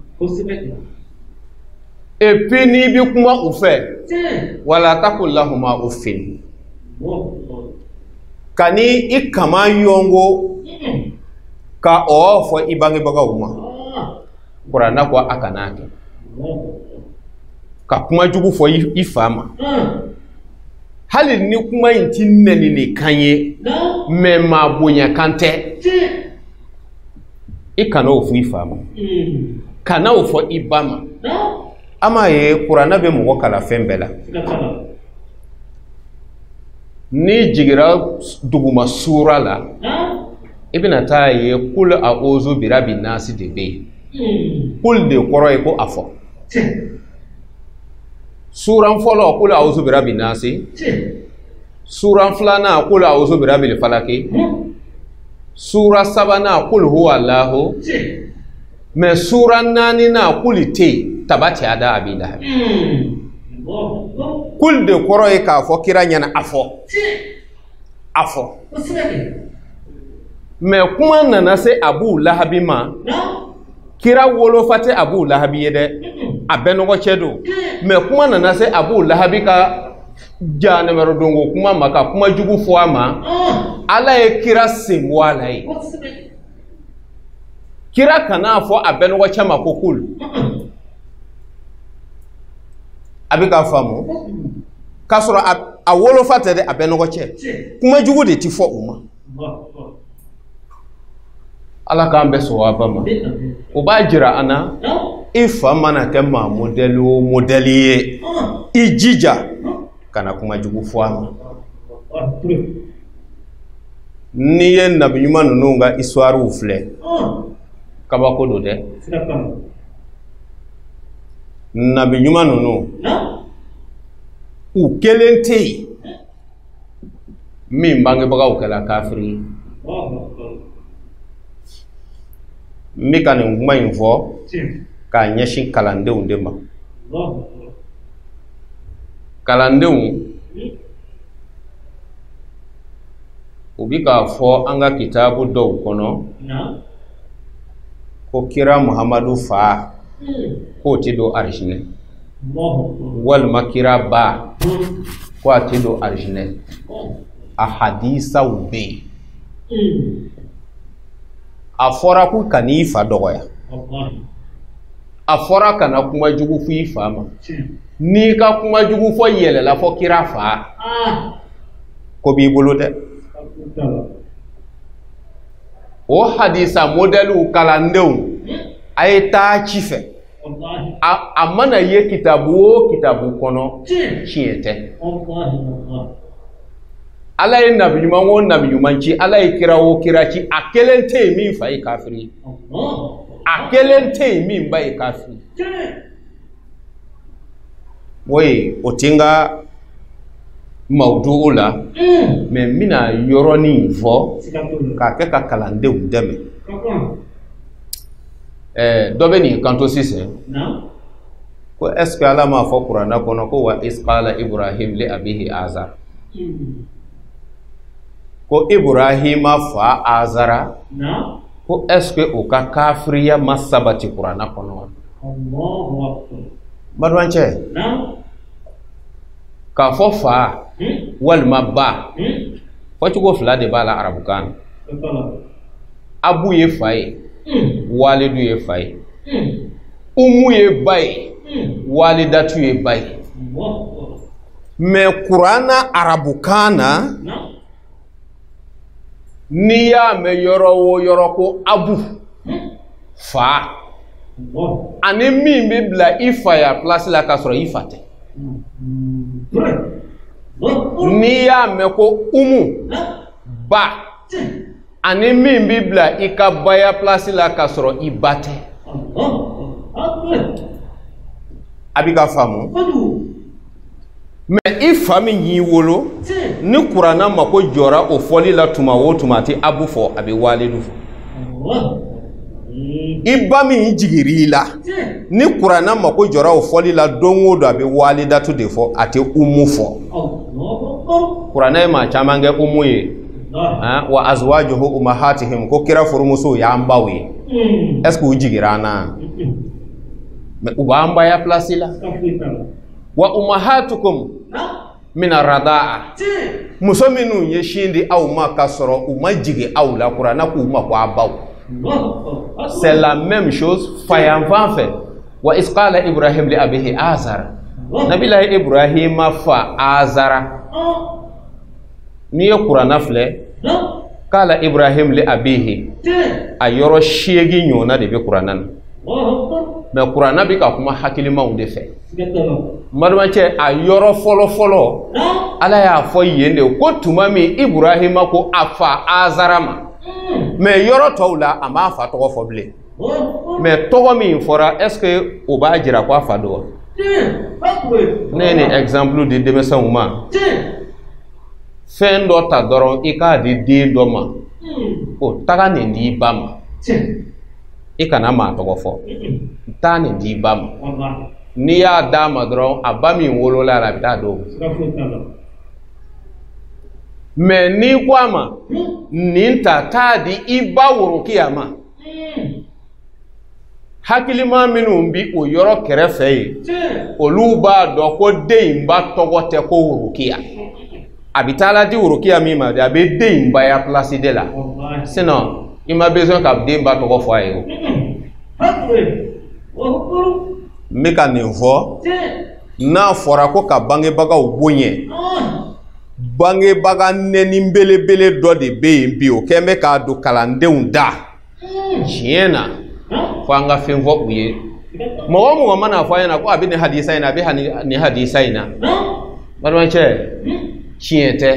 Et puis n'i bɛ kuma u fɛ, wala taqul lahuma uffin. Ka ni i kama yɔngo ka ɔ fɔ i bangebagaw ma. Kuranna ko a kana kɛ. Ka kuma jugu fɔ i fa ma. Hali ni kuma in ti nɛni kan ye, mais maa bonya kan tɛ. I kana o fɔ i fa ma. Kana o fɔ i ba ma. An m'a ye kuranɛ bɛ mɔgɔ kalan fɛn bɛɛ la. N'i jiginra duguma suura la, i bɛna taa ye kul a'uzu birabi nasi de bɛ yen. Kul de kɔrɔ ye ko a fɔ. Suran fɔlɔ kul a'uzu birabi nasi. Suran filanan kul a'uzu birabil falaki. Sura sabanan kul huwa Allahu. Mais sura naaninan kul tɛ yen tabati ada abi lahabi. Kul de kɔrɔ ye k'a fɔ kira ɲɛna a fɔ. A fɔ. Mais kuma nana se Abu Lahabi ma. Kira wolofa tɛ Abu Lahabi ye dɛ. A bɛɛ nɔgɔ cɛ don. Mais kuma nana se Abu Lahabi ka janɛmɛrɛdonko kuma ma ka kuma jugu fɔ a ma. Ala ye kira sen bɔ a la ye. Kira kana fɔ a bɛɛ nɔgɔ cɛ ma ko kul. A bɛ k'a faamu. K'a sɔrɔ a wolofa tɛ dɛ, a bɛɛ nɔgɔ cɛ. Kuma jugu de ti fɔ u ma. Ala k'an bɛɛ sɔn ma. O b'a jira an na i fa mana kɛ maa modɛli o modɛli ye, i jija kana kuma jugu fɔ a ma. N'i ye nabi ɲuman ninnu ka histoire filɛ, kabako don dɛ. Nabi ɲuman ninnu u kelen tɛ yen min bangebagaw kɛra kafiri ye. N bɛ ka nin kuma in fɔ k'a ɲɛsin kalandenw de ma. Kalandenw u bɛ k'a fɔ an ka kitabu dɔw kɔnɔ ko kira Muhamadu fa k'o tɛ don arijinɛ, walima kira ba ko a tɛ don arijinɛ. A hadisaw bɛ yen. A fɔra ko kan'i fa dɔgɔya. A fɔra kana kuma jugu fɔ i fa ma. N'i ka kuma jugu fɔ yɛlɛla fɔ kira fa, ko b'i bolo dɛ. O hadisa modɛliw kalandenw a ye taa ci fɛ. A mana ye kitabu o kitabu kɔnɔ, tiɲɛ tɛ. Ala ye nabi ɲuman o nabi ɲuman ci, Ala ye kira o kira ci, a kelen tɛ yen min fa ye kafiri ye. A kelen tɛ yen min ba ye kafiri ye. O o tɛ n ka mawudu la, mais n bɛna yɔrɔnin fɔ k'a kɛ ka kalandenw dɛmɛ. Dɔ bɛ nin kanto sisan ko est ce que Ala m'a fɔ kuranɛ kɔnɔ ko wa isqala Ibrahim li abihi Azar, ko Ibrahima fa Azara, ko est ce que o ka kafiriya ma sabati kuranɛ kɔnɔ wa? Balimacɛ, k'a fɔ fa walima ba, fɔcogo fila de b'a la arabukan na. Abu ye fa ye, walidu ye fa ye. Umu ye ba ye, walidatu ye ba ye. Mais kuranna arabukan na, n'i y'a mɛn yɔrɔ o yɔrɔ ko abu fa, ani min bɛ bila i fa ya place la k'a sɔrɔ i fa tɛ. N'i y'a mɛn ko umu ba, ani min bɛ bila i ka baya place la k'a sɔrɔ i ba tɛ. A b'i ka faamu. Mais i fa min y'i wolo, ni kuranna mako jɔra o fɔli la tuma o tuma, a tɛ abu fɔ, a bɛ walidu fɔ. I ba min jigir'i la, ni kuranna mako jɔra o fɔli la don o don, a bɛ walidatu de fɔ, a tɛ umu fɔ. Kuranna ye maa caman kɛ umu ye. Wa azwajuhu ummahatihim, ko kira furumusow y'an baw ye. Est ce que u jigira an na? Mais u b'an baya place la. Wa ummahatukum min arradaa, muso minnu ye sin di aw ma k'a sɔrɔ u ma jigin aw la, kuranna k'u ma ko a baw. C'est la même chose fayanfan fɛ. Wa isqala Ibrahim li abihi Azar, Nabila Ibrahima fa Azara n'i ye kuranna filɛ k'ala Ibrahim li abihi a yɔrɔ 8 ɲɔgɔnna de bɛ kuranna na mais kuranna bɛ ka kuma hakilimaw de fɛ n balimacɛ a yɔrɔ fɔlɔ fɔlɔ Ala y'a fɔ yen de ko tuma min Ibrahima ko a fa Azara ma mais yɔrɔ tɔw la a m'a fa tɔgɔ fɔ bilen mais tɔgɔ min fɔra est ce que o b'a jira ko a fa don wa? Ne ye nin exemple di denmisɛnw ma fɛn dɔ ta dɔrɔn i k'a di den dɔ ma o taga nin di i ba ma i kana maa tɔgɔ fɔ taa nin di i ba ma n'i y'a d'a ma dɔrɔn a ba min wolola la a bɛ taa d'o ma mais n'i ko a ma nin ta taa di i ba worokiya ma hakilima minnu bi o yɔrɔ kɛrɛfɛ yen olu b'a dɔn ko den in ba tɔgɔ tɛ ko worokiya a bɛ taa la di worokiya min ma de a bɛ den in ba ya place de la sinon i ma besoin ka den ba tɔgɔ fɔ a ye o. N bɛ ka nin fɔ n'a fɔra ko ka bangebagaw bonya bangebaga nɛni belebele dɔ de bɛ yen bi o kɛn bɛ k'a don kalandenw da tiɲɛ na fo an ka fɛn fɔ u ye mɔgɔ o mɔgɔ mana fɔ a ɲɛna ko a bɛ nin hadisa in na a bɛ nin hadisa in na balimacɛ tiɲɛ tɛ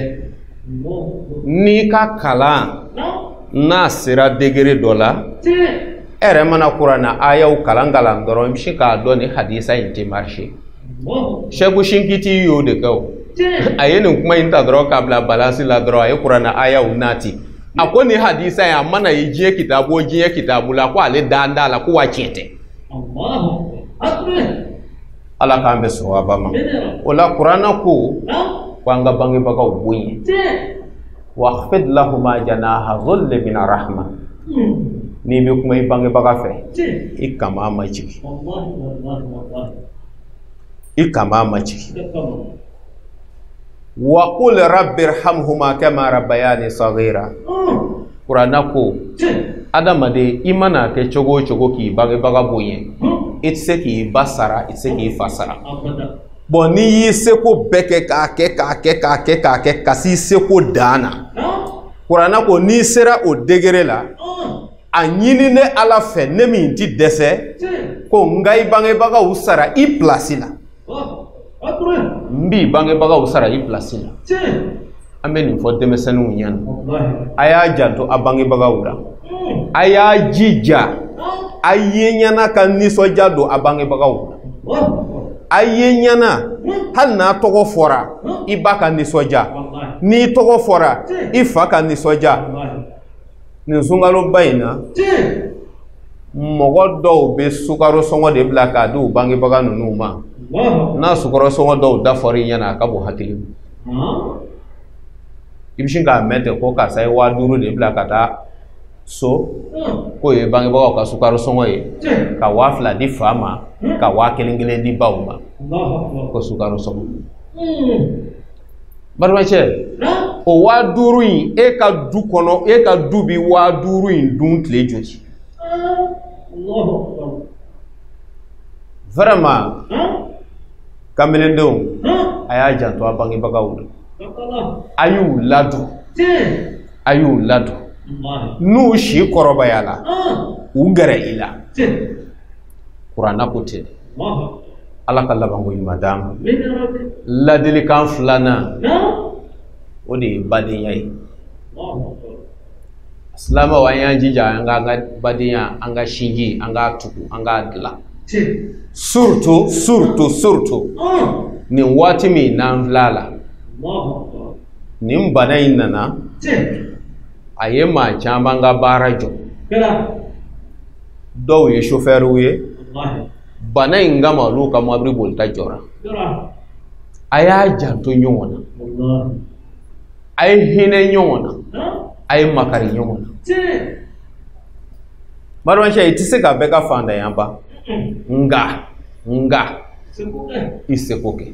n'i ka kalan n'a sera degré dɔ la e yɛrɛ mana kuranna ayaw kalan kalan dɔrɔn i bɛ se k'a dɔn nin hadisa in tɛ marché Sɛku Sinkiti y'o de kɛ o a ye nin kuma in ta dɔrɔn k'a bila balance la dɔrɔn a ye kuranna ayaw nati a ko nin hadisa in a mana ye diɲɛ kitabu o diɲɛ kitabu la ko ale dan t'a la ko wa tiɲɛ tɛ Ala k'an bɛ sawaba ma o la kuranna ko ko an ka bangebagaw bonya wahfid lahuma janaha dhulli min rahma n'i bɛ kuma i bangebaga fɛ i kama ma jigin i kama ma jigin wa qul rabbi irhamhuma kama rabbayani saghira kuranna ko adamaden i mana kɛ cogo o cogo k'i bangebaga bonya i tɛ se k'i ba sara i tɛ se k'i fa sara bon n'i y'i seko bɛɛ kɛ k'a kɛ k'a kɛ k'a kɛ k'a kɛ ka s'i seko dan na kuranna ko n'i sera o degré la a ɲini ne Ala fɛ ne min ti dɛsɛ ko n ka i bangebagaw sara i place la n b'i bangebagaw sara i place la an bɛ nin fɔ denmisɛnninw ɲɛna a y'a janto a bangebagaw la a y'a jija a ye ɲɛna ka nisɔndiya don a bangebagaw la a ye ɲɛna hali n'a tɔgɔ fɔra i ba ka nisɔndiya n'i tɔgɔ fɔra i fa ka nisɔndiya nin sunkaloba in na mɔgɔ dɔw bɛ sukaro sɔngɔ de bila k'a di u bangebaga ninnu ma n'a sukaro sɔngɔ dɔw da fɔra i ɲɛna a ka bon hakili ma i bɛ sin k'a mɛn ten ko karisa ye 5000 de bila ka taa so k'o ye bangebagaw ka sukaro sɔngɔ ye ka 2000 di fa ma ka 1000 kelen di baw ma ko sukaro sɔngɔ balimacɛ o 5000 in e ka du kɔnɔ e ka du bi 5000 in dun tile joli vraiment kamelendenw a y'a janto a bangebagaw la a y'u ladon a y'u ladon n'u si kɔrɔbayala u gɛrɛ i la kuranna ko ten Ala ka labanko ɲuman d'an ma ladilikan filanan o de ye badenya ye silamɛw an y'an jija an k'an ka badenya an ka sinji an k'a tugu an k'a dilan surtout surtout surtout nin waati min n'an filɛ a la nin bana in nana a ye maa caman ka baara jɔ dɔw ye sofɛriw ye bana in kama olu ka mobili bolita jɔra a y'a janto ɲɔgɔn na a ye hinɛ ɲɔgɔn na a ye makari ɲɔgɔn na balimacɛ i tɛ se ka bɛɛ ka fantanya ban nka i seko kɛ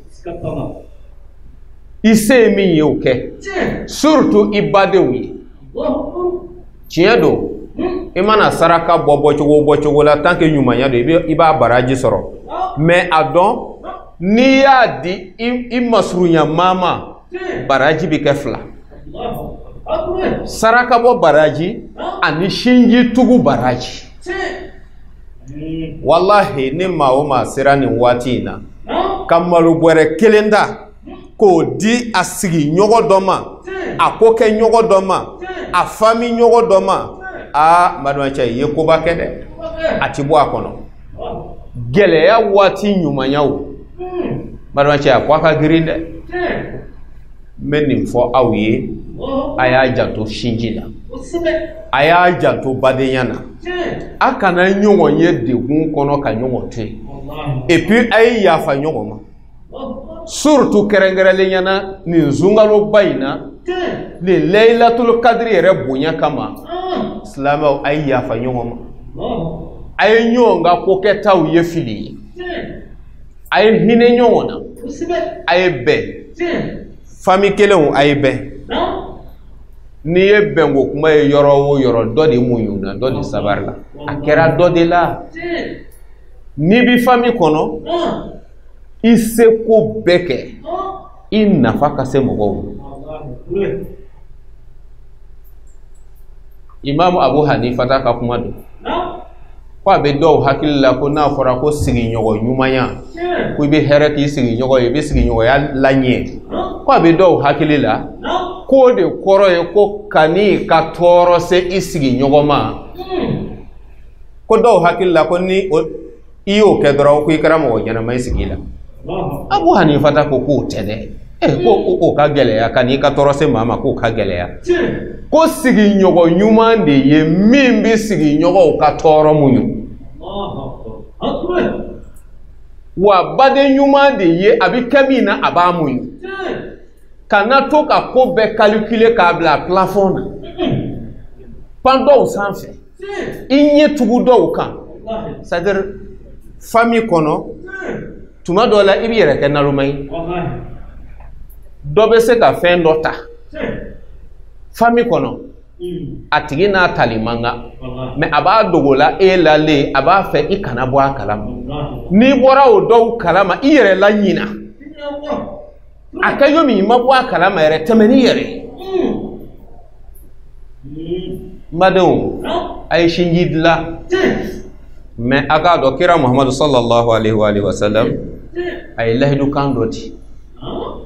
i se ye min ye o kɛ surtout i badenw ye tiɲɛ don i mana saraka bɔ bɔcogo o bɔcogo la tant que ɲumanya don i b'a baraji sɔrɔ mais a dɔn N'i y'a di i masurunya maa ma, baraji bɛ kɛ fila. Saraka bɔ baraji ani sinji tugu baraji. Walahi, ni maa o maa sera nin waati in na ka malo bɔrɛ kelen da k'o di a sigiɲɔgɔn dɔ ma, a ko kɛ ɲɔgɔn dɔ ma, a fami ɲɔgɔn dɔ ma, aa, n balimacɛ, i ye koba kɛ dɛ. A ti bɔ a kɔnɔ. Gɛlɛya waati ɲumanyaw, balimacɛ, a ko a ka girin dɛ. N bɛ nin fɔ aw ye, a y'a janto sinji la, a y'a janto badenya na, a kana ɲɔgɔn ye degun kɔnɔ ka ɲɔgɔn to yen. Et puis a ye yafa ɲɔgɔn ma, surtout kɛrɛnkɛrɛnnenya na nin sunkaloba in na, nin Laylatul Kadiri yɛrɛ bonya kama, silamɛw, a ye yafa ɲɔgɔn ma, a ye ɲɔgɔn ka kokɛtaw ye fili ye, a ye hinɛ ɲɔgɔn na, a ye bɛn. Famille kelenw, a ye bɛn. N'i ye bɛnko kuma ye yɔrɔ o yɔrɔ, dɔ de muɲuna, dɔ de sabari la, a kɛra dɔ de la. N'i bi famille kɔnɔ, i seko bɛɛ kɛ i nafa ka se mɔgɔw ma. Imam Abu Hanifa ta ka kuma don ko a bɛ dɔw hakili la ko n'a fɔra ko sigiɲɔgɔn ɲumanya, ko i bɛ hɛrɛ k'i sigiɲɔgɔn ye, i bɛ sigiɲɔgɔnya laɲɛ, ko a bɛ dɔw hakili la k'o de kɔrɔ ye ko kan'i ka tɔɔrɔ se i sigiɲɔgɔn ma. Ko dɔw hakili la ko ni i y'o kɛ dɔrɔn, ko i kɛra mɔgɔ ɲɛnama i sigi la. Abu Hanifa ta ko k'o tɛ dɛ, ko o ka gɛlɛya, ka n'i ka tɔɔrɔ se maa ma, k'o ka gɛlɛya. Ko sigiɲɔgɔn ɲuman de ye min bɛ sigiɲɔgɔnw ka tɔɔrɔ muɲu, wa baden ɲuman de ye a bɛ kɛ min na a b'a muɲu. Kana to ka ko bɛɛ calculer k'a bila plafond na, pan dɔw sanfɛ, i ɲɛ tugu dɔw kan. C'est à dire famille kɔnɔ, tuma dɔw la i b'i yɛrɛ kɛ naloma ye. Dɔ bɛ se ka fɛn dɔ ta famille kɔnɔ, a tigi n'a tali man kan, mais a b'a dogo la e lalen, a b'a fɛ i kana bɔ a kalama. N'i bɔra o dɔw kalama, i yɛrɛ la ɲina. A kɛ yomi i ma bɔ a kalama yɛrɛ, tɛmɛ n'i yɛrɛ ye. N badenw, a ye sinji dilan, mais a k'a dɔn kira Muhamadu sallallahu alaihi wa alihi wa sallam a ye lahidu kan dɔ di.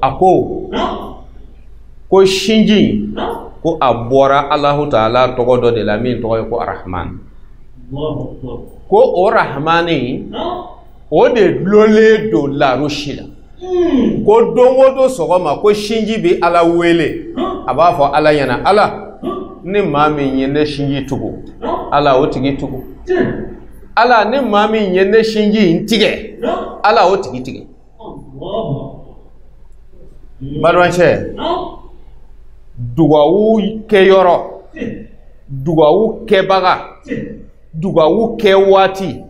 A ko ko sinji, ko a bɔra Alahu taala tɔgɔ dɔ de la min tɔgɔ ye ko Arahman. Ko o Rahmani, o de dulonlen don larusi la. Ko don o don sɔgɔma, ko sinji bɛ Ala wele, a b'a fɔ Ala ɲɛna: Ala, ni maa min ye ne sinji tugu, Ala o tigi tugu. Ala, ni maa min ye ne sinji in tigɛ, Ala o tigi tigɛ. Balimacɛ, dugawu kɛyɔrɔ, dugawu kɛbaga, dugawu kɛ waati,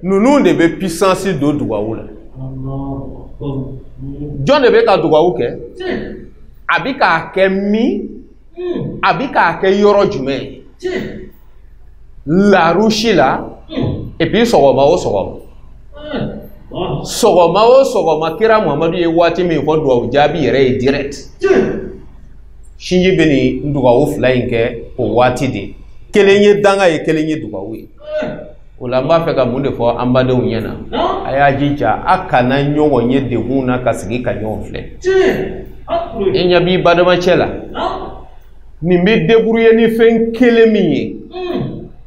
ninnu de bɛ puissance don dugawu la. Jɔn de bɛ ka dugawu kɛ? A bɛ k'a kɛ min? A bɛ k'a kɛ yɔrɔ jumɛn? Larusi la. Et puis sɔgɔma o sɔgɔma, sɔgɔma o sɔgɔma, kira Muhamadu ye waati min fɔ dugawu jaabi yɛrɛ ye direct. Sinji bɛ nin dugawu fila in kɛ o waati de. Kelen ye danga ye, kelen ye dugawu ye. O la n b'a fɛ ka mun de fɔ an badenw ɲɛna? A y'a jija, a kana ɲɔgɔn ye degun na ka sigi ka ɲɔgɔn filɛ. I ɲɛ b'i badamacɛ la, nin bɛ débrouiller ni fɛn kelen min ye,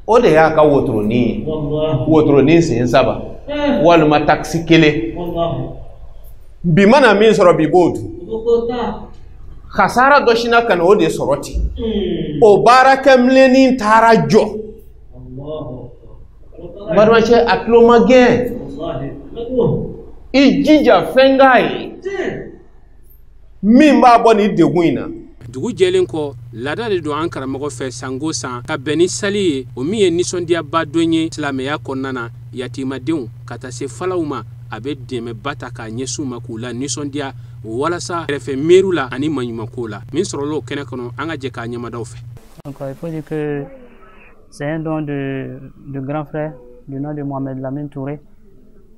o de y'a ka wotoronin ye, wotoronin sen saba walima takisi kelen. Bi mana min sɔrɔ bi b'o dun. Kasara dɔ sinna ka na o de sɔrɔ ten. O baarakɛminɛnin taara jɔ. Balimacɛ, a tulo ma gɛn. I jija fɛn k'a ye min b'a bɔ nin degun in na. Dugu jɛlen kɔ, laada de don an karamɔgɔ fɛ sango san ka bɛn ni sali ye, o min ye nisɔndiyaba don ye silamɛya kɔnɔna na. Yatimadenw ka taa se falaw ma, a bɛ dɛmɛba ta k'a ɲɛsin u ma k'u la nisɔndiya walasa kɛrɛfɛ miiriw la ani maɲumanko la. Min sɔrɔla o kɛnɛ kɔnɔ, an ka jɛ k'a ɲɛmadaw fɛ. Donc il faut dire que c'est un don de grand frère du nom de Mohamed Lamine Touré,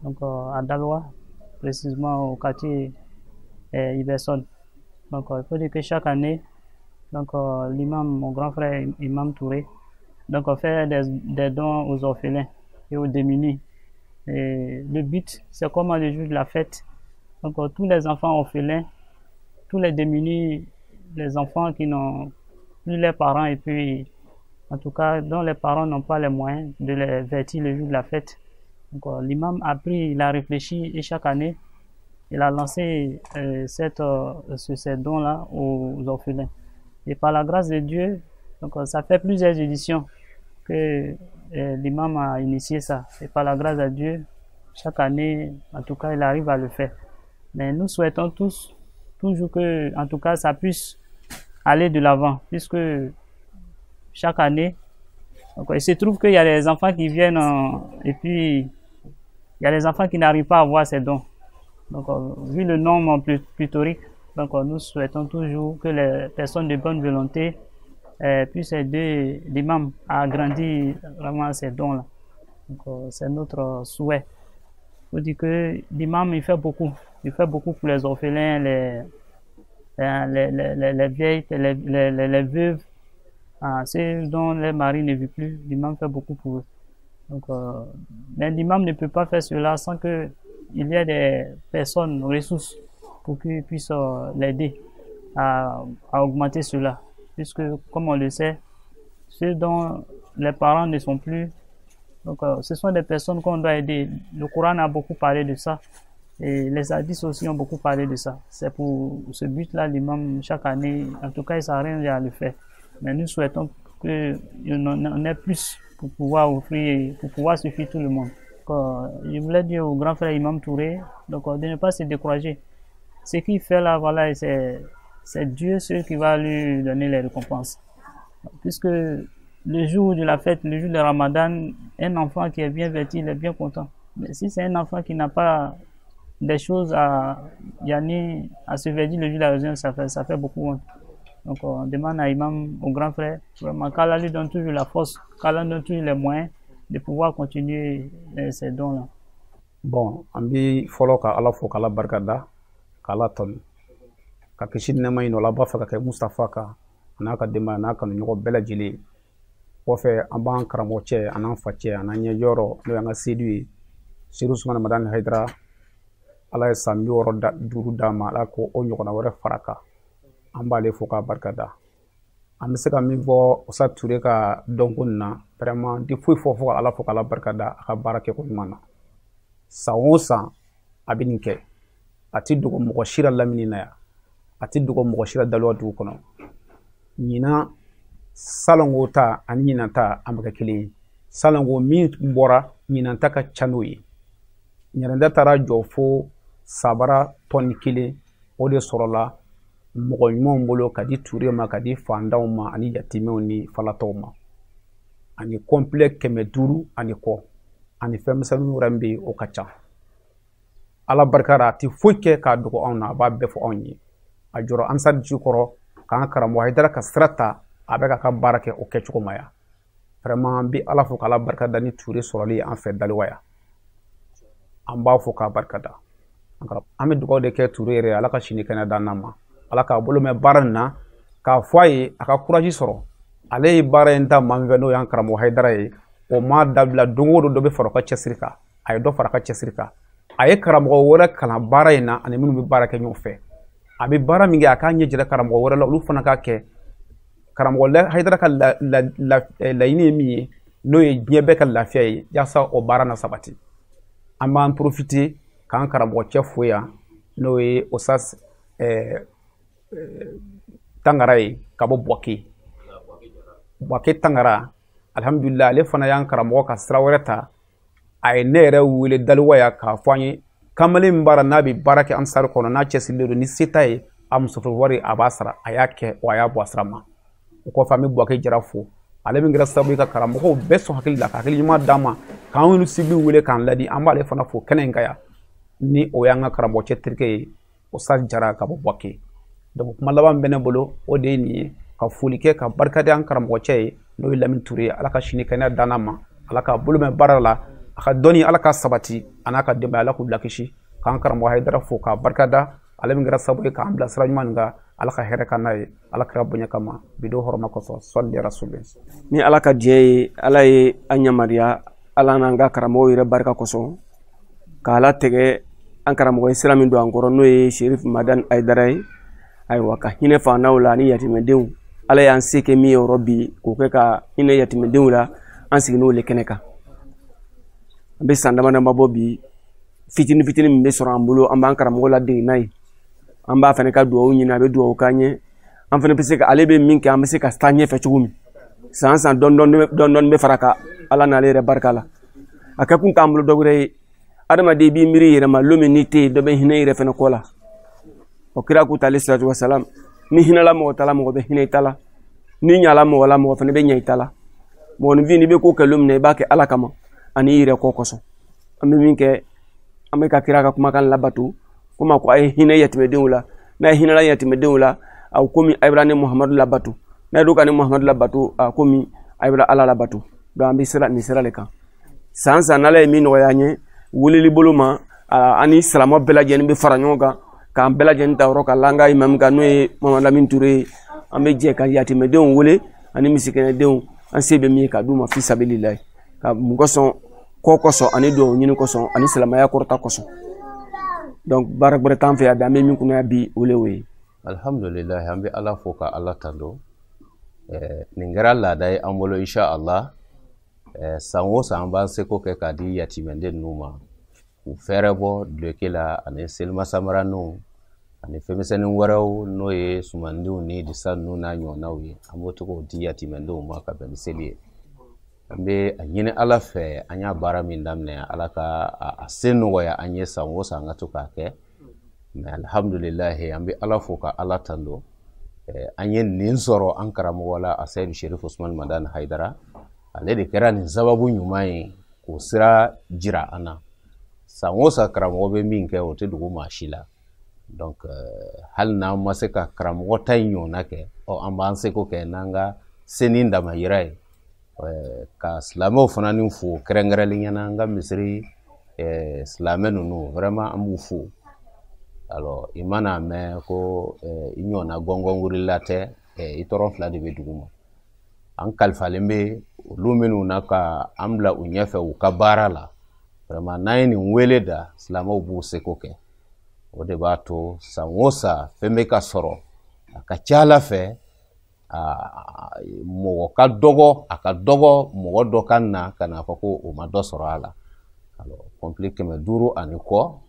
donc à Daloa, précisément au quartier Iverson. Donc, il faut dire que chaque année, donc, l'imam, mon grand frère Imam Touré, donc, on fait des dons aux orphelins et aux démunis. Et le but, c'est comme le jour de la fête. Donc, tous les enfants orphelins, tous les démunis, les enfants qui n'ont plus leurs parents et puis, en tout cas, dont les parents n'ont pas les moyens de les vêtir le jour de la fête. Donc, l'imam a pris, il a réfléchi et chaque année, il a lancé ces dons-là aux orphelins. Et par la grâce de Dieu, donc, ça fait plusieurs éditions que l'imam a initié ça. Et par la grâce de Dieu, chaque année, en tout cas, il arrive à le faire. Mais nous souhaitons tous, toujours que, en tout cas, ça puisse aller de l'avant, puisque chaque année, donc, il se trouve qu'il y a des enfants qui viennent et puis il y a des enfants qui n'arrivent pas à avoir ces dons. Donc, vu le nombre pléthorique, donc nous souhaitons toujours que les personnes de bonne volonté puissent aider l'imam à agrandir vraiment ces dons-là. Donc, c'est notre souhait. Il faut dire que l'imam, il fait beaucoup. Il fait beaucoup pour les orphelins, les vieilles, les veuves, ceux dont les maris ne vivent plus. L'imam fait beaucoup pour eux. Donc, mais l'imam ne peut pas faire cela sans que il y ait des personnes, ressources, pour qu'ils puissent l'aider à augmenter cela. Puisque, comme on le sait, ceux dont les parents ne sont plus, donc ce sont des personnes qu'on doit aider. Le Coran a beaucoup parlé de ça et les hadiths aussi ont beaucoup parlé de ça. C'est pour ce but-là, l'imam, chaque année, en tout cas, il s'arrange à le faire. Mais nous souhaitons qu'il y en ait plus pour pouvoir offrir, pour pouvoir suffire tout le monde. Donc, je voulais dire au grand frère Imam Touré, donc, de ne pas se décourager. Ce qu'il fait là, voilà, c'est Dieu seul qui va lui donner les récompenses. Puisque le jour de la fête, le jour de Ramadan, un enfant qui est bien vêtu, il est bien content. Mais si c'est un enfant qui n'a pas des choses à gagner, à se vêtir le jour de la raison, ça fait beaucoup honte. Donc on demande à Imam, au grand frère, vraiment qu'Allah lui donne toujours la force, qu'Allah lui donne toujours les moyens de pouvoir continuer ces dons-là. Bon, an bi fɔlɔ ka Ala fo k'Ala barika da, k'Ala tanu, ka kisi nɛɛma ɲini o la, b'a fɛ ka kɛ Mustafa kan, a n'a ka denbaya n'a kanuɲɔgɔn bɛɛ lajɛlen. Kɔfɛ an b'an karamɔgɔ cɛ, a n'an facɛ, a n'an ɲɛjɔyɔrɔ, n'o y'an ka sedu ye, Sedu Sumana Madani Hayidara, Ala ye san 65 d'a ma, Ala ko o ɲɔgɔnna wɛrɛ fara kan. An b'ale fo k'a barika da. An bɛ se ka min fɔ Osa Ture ka dɔnko nin na, vraiment n tɛ foyi fɔ fo ka Ala fo k'Ala barika da a ka baara kɛko ɲuman na. San o san a bɛ nin kɛ. A tɛ dogo mɔgɔ si la lamini na yan. A tɛ dogo mɔgɔ si la Daloa dugu kɔnɔ. Ɲinan salongo ta ani ɲinan ta an bɛ kɛ kelen ye. Salongo min bɔra ɲinan ta ka ca n'o ye. Ɲinan ta taara jɔ fo sabara tɔni 1, o de sɔrɔla mɔgɔ ɲumanw bolo ka di Ture ma, ka di fandanw ma ani yatimɛw ni falatɔw ma, ani complet 500 ani kɔ, ani fɛn misɛnnin wɛrɛ min bɛ yen o ka ca. Ala barika la, a tɛ foyi kɛ k'a dogo anw na, a b'a bɛɛ fɔ anw ye. A jɔra Ansar ji kɔrɔ k'an karamɔgɔ Hayidara ka sira ta, a bɛ k'a ka baara kɛ o kɛcogo ma yan. Vraiment an bɛ Ala fo k'Ala barika da ni Ture sɔrɔli ye an fɛ Daloa yan. An b'a fo k'a barika da. An bɛ dugawu de kɛ Ture yɛrɛ ye, Ala ka sini kɛnɛ d'an ma. Ala k'a bolo mɛn baara nin na, k'a fɔ a ye a ka courage sɔrɔ. Ale ye baara in ta maa min fɛ, n'o y'an karamɔgɔ Hayidara ye, o m'a dabila. Don o don dɔ bɛ fara o ka cɛsiri kan, a ye dɔ fara a ka cɛsiri kan. A ye karamɔgɔ wɛrɛ kalan baara in na ani minnu bɛ baara kɛ ɲɔgɔn fɛ. A bɛ baara min kɛ, a k'a ɲɛ jira karamɔgɔ wɛrɛ la, olu fana k'a kɛ. Karamɔgɔ Hayidara ka laɲini ye min ye, n'o ye diɲɛ bɛɛ ka lafiya ye, yaasa o baara na sabati. An b'an profiter k'an karamɔgɔ cɛ fo yan, n'o ye Osas Tangara ye ka bɔ Buwake. Buwake Tangara, alhamdulillah, ale fana y'an karamɔgɔ ka sira wɛrɛ ta. A ye ne yɛrɛ wele Daloa yan k'a fɔ an ye, kamalen min b'a la n'a bɛ baara kɛ Ansar kɔnɔ, n'a cɛsirilen don, ni se t'a ye, a muso wari a b'a sara. A y'a kɛ wa a y'a bɔ a sira ma. O kɔfɛ an bɛ Buwake Jara fo, ale min kɛra sababu ye ka karamɔgɔw bɛɛ sɔn hakili la, ka hakili ɲuman d'an ma, k'an y'olu sigiw wele k'an ladi. An b'ale fana fo kɛnɛ in kan yan, ni o y'an ka karamɔgɔ cɛ terikɛ ye, Osa Jara ka bɔ Buwake. Donc kuma laban bɛ ne bolo, o de ye nin ye, ka foli kɛ ka barika da an karamɔgɔ cɛ ye, n'o ye Lamini Ture ye. Ala ka sini kɛnɛya d'an ma, Ala k'a bolo mɛn baara la, a ka dɔnni Ala k'a sabati, a n'a ka denbaya Ala k'u lakisi. K'an karamɔgɔ Hayidara fo k'a barikada, ale min kɛra sababu ye k'an bila sira ɲuman nin kan. Ala ka hɛrɛ ka n'a ye, Ala kira bonya kama, bi don hɔrɔma kosɔn, sɔli rasuli. Ni Ala ka diɲɛ ye, Ala ye an yamaruya, Ala n'an ka karamɔgɔw yɛrɛ barika kosɔn, k'Ala tɛgɛ an karamɔgɔ ye sira min don an kɔrɔ, n'o ye Serif Madani Hayidara ye. Ayiwa, ka hinɛ faanaw la ani yatimɛdenw, Ala y'an se kɛ min ye yɔrɔ bi k'o kɛ ka hinɛ yatimɛdenw la, an sigi n'o le kɛnɛ kan. An bɛ san dama dama bɔ bi, fitini fitini min bɛ sɔrɔ an bolo, an b'an karamɔgɔ ladege n'a ye, an b'a fana ka dugawu ɲini, a bɛ dugawu k'an ye, an fana bɛ se ka ale bɛ min kɛ, an bɛ se ka taa ɲɛfɛ cogo min. San san dɔɔni dɔɔni bɛ fara kan, Ala n'ale yɛrɛ barika la. A kɛ kun t'an bolo dɔ wɛrɛ ye, adamaden b'i miiri i yɛrɛ ma, lon min n'i tɛ yen, dɔ bɛ hinɛ i yɛrɛ fana kɔ la. O kira ko t'ale salatu wasalam, ni hinɛla mɔgɔ ta la, mɔgɔ bɛ hinɛ i ta la, ni ɲala mɔgɔ la, mɔgɔ fana bɛ ɲɛ i ta la. Mɔgɔninfin, n'i bɛ ko kɛ lon min na, i b'a kɛ Ala kama ani i yɛrɛ kɔ kosɔn. An bɛ min kɛ, an bɛ ka kira ka kumakan labato, komi a ko a ye hinɛ yatimɛdenw la. N'a ye hinɛla yatimɛdenw la, a komi a bɛ ne Muhamadu labato, n'a ye ka ne Muhamadu labato, a komi a bɛ Ala labato. Donc an bɛ sira nin sira de kan. San san n'Ala ye min nɔgɔya an ye, weleli bolo ma, ani silamɛ bɛɛ lajɛlen bɛ fara ɲɔgɔn kan, k'an bɛɛ lajɛlen ta yɔrɔ ka la an ka imamu kan, n'o ye Mamadu Lamini Ture ye. An bɛ jɛ ka yatimɛdenw wele ani misikɛnɛdenw, an se bɛ min ye ka d'u ma fi sabililayi, ka mun kosɔn, kɔ kosɔn, ani dugawu ɲini kosɔn, ani silamɛya kɔrɔta kosɔn. Donc baara gbɛrɛ t'an fɛ yan bi, an bɛ min kunna bi, o le y'o ye. Alhamdulilayi, an bɛ Ala fo ka Ala tando. Nin kɛra laada ye an bolo, insha Allah. San o san an b'an seko kɛ k'a di yatimɛden ninnu ma, k'u fɛɛrɛ bɔ duloki la ani selimasamaraninw ani fɛnmisɛnnin wɛrɛw, n'o ye sumandenw ni disa ninnu n'a ɲɔgɔnnaw ye. An b'o to k'o di yatimɛdenw ma ka bɛn ni seli ye. An bɛ a ɲini Ala fɛ, an y'a baara min daminɛ, Ala ka a se nɔgɔya an ye, san o san an ka to k'a kɛ. Mɛ alhamdulilayi, an bɛ Ala fo ka Ala tando. An ye nin sɔrɔ an karamɔgɔ la, a Seyidu Serif Usumani Madani Hayidara, ale de kɛra nin sababu ɲuman ye k'o sira jira an na. San o san karamɔgɔ bɛ min kɛ, o tɛ dogo maa si la. Donc hali n'an ma se ka karamɔgɔ ta in ɲɔgɔnna kɛ, ɔ an b'an seko kɛ n'an ka se ni damayira ye. Ka silamɛw fana ni fo kɛrɛnkɛrɛnnenya la, an ka misiri silamɛ ninnu, vraiment an b'u fo. Alors i mana mɛn ko i ɲɔgɔnna gɔngɔn wulila tɛ, i tɔɔrɔ fila de bɛ dugu ma. An kalifalen bɛ olu minnu na ka an bila u ɲɛfɛ u ka baara la, vraiment n'an ye nin wele da, silamɛw b'u seko kɛ. O de b'a to san o san fɛn bɛ ka sɔrɔ, a ka ca Ala fɛ, mɔgɔ ka dɔgɔ, a ka dɔgɔ mɔgɔ dɔ ka na ka n'a fɔ ko o ma dɔ sɔrɔ a la. Alors complet 500 ani kɔ,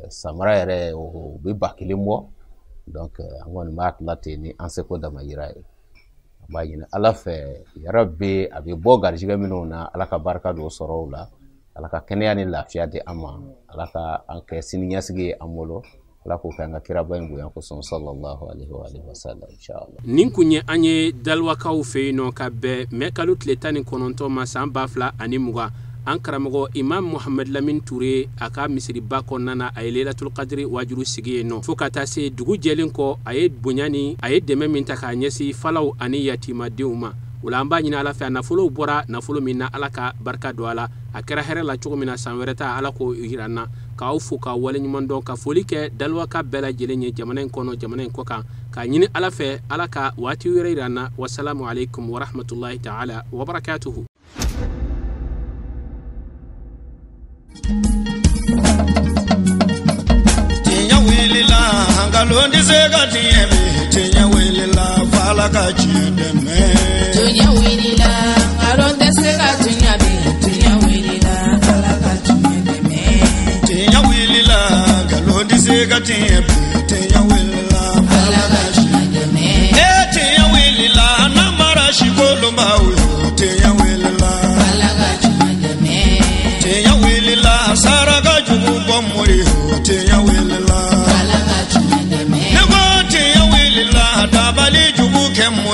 samara yɛrɛ o bɛ 1000 bɔ. Donc an kɔni b'a tila ten ni an seko damayira ye. An b'a ɲini Ala fɛ, yarabi a bɛ bɔ garijɛgɛ minnu na, Ala ka barika don sɔrɔw la, Ala ka kɛnɛya ni lafiya di an ma, Ala ka an kɛ siniɲɛsigi ye an bolo, Ala k'o kɛ an ka kiraba in bonya kosɔn, sallallahu alaihi wa alihi wa sallam, inshallah. Nin kun ye an ye Daliwakaw fɛ yen nɔ, ka bɛn mɛ kalo tile 19 ma san 2020. An karamɔgɔ Imam Muhamad Lamini Ture a ka misiriba kɔnɔna na, a ye Lailatul Qadri wajuru sigi yen nɔ, fo ka taa se dugu jɛlen kɔ. A ye bonya ni a ye dɛmɛ min ta k'a ɲɛsin falaw ani yatimadenw ma, o la an b'a ɲini Ala fɛ, a nafolow bɔra nafolo min na, Ala ka barika don a la, a kɛra hɛrɛ la cogo min na, san wɛrɛ ta Ala k'o yira an na. K'aw fo k'aw waleɲuman dɔn, ka foli kɛ Daliwaka bɛɛ lajɛlen ye jamana in kɔnɔ, jamana in kɔ kan, k'a ɲini Ala fɛ, Ala ka waati wɛrɛ yira an na. Wasalamu alaikum warahmatullahi ta'ala wabarakatuhu. Tiɲɛ wulila, nkalon tɛ se ka tiɲɛ bi. Tiɲɛ wulila, f'Ala ka tiɲɛ dɛmɛ. Tiɲɛ wulila, nkalon tɛ se ka tiɲɛ bi. Tiɲɛ wulila, Ala ka tiɲɛ dɛmɛ. Tiɲɛ wulila, nkalon tɛ se ka tiɲɛ bi. Tiɲɛ wulila, Ala ka tiɲɛ dɛmɛ. Ee tiɲɛ wulila, namara si kolonbaw ye. Tiɲɛ wulila, Ala ka tiɲɛ dɛmɛ. Tiɲɛ wulila, saraka jugu bɔ mori ye. Tiɲɛ wulila, Ala ka tiɲɛ dɛmɛ. Ne ko tiɲɛ wulila, dabali jugu kɛ mori.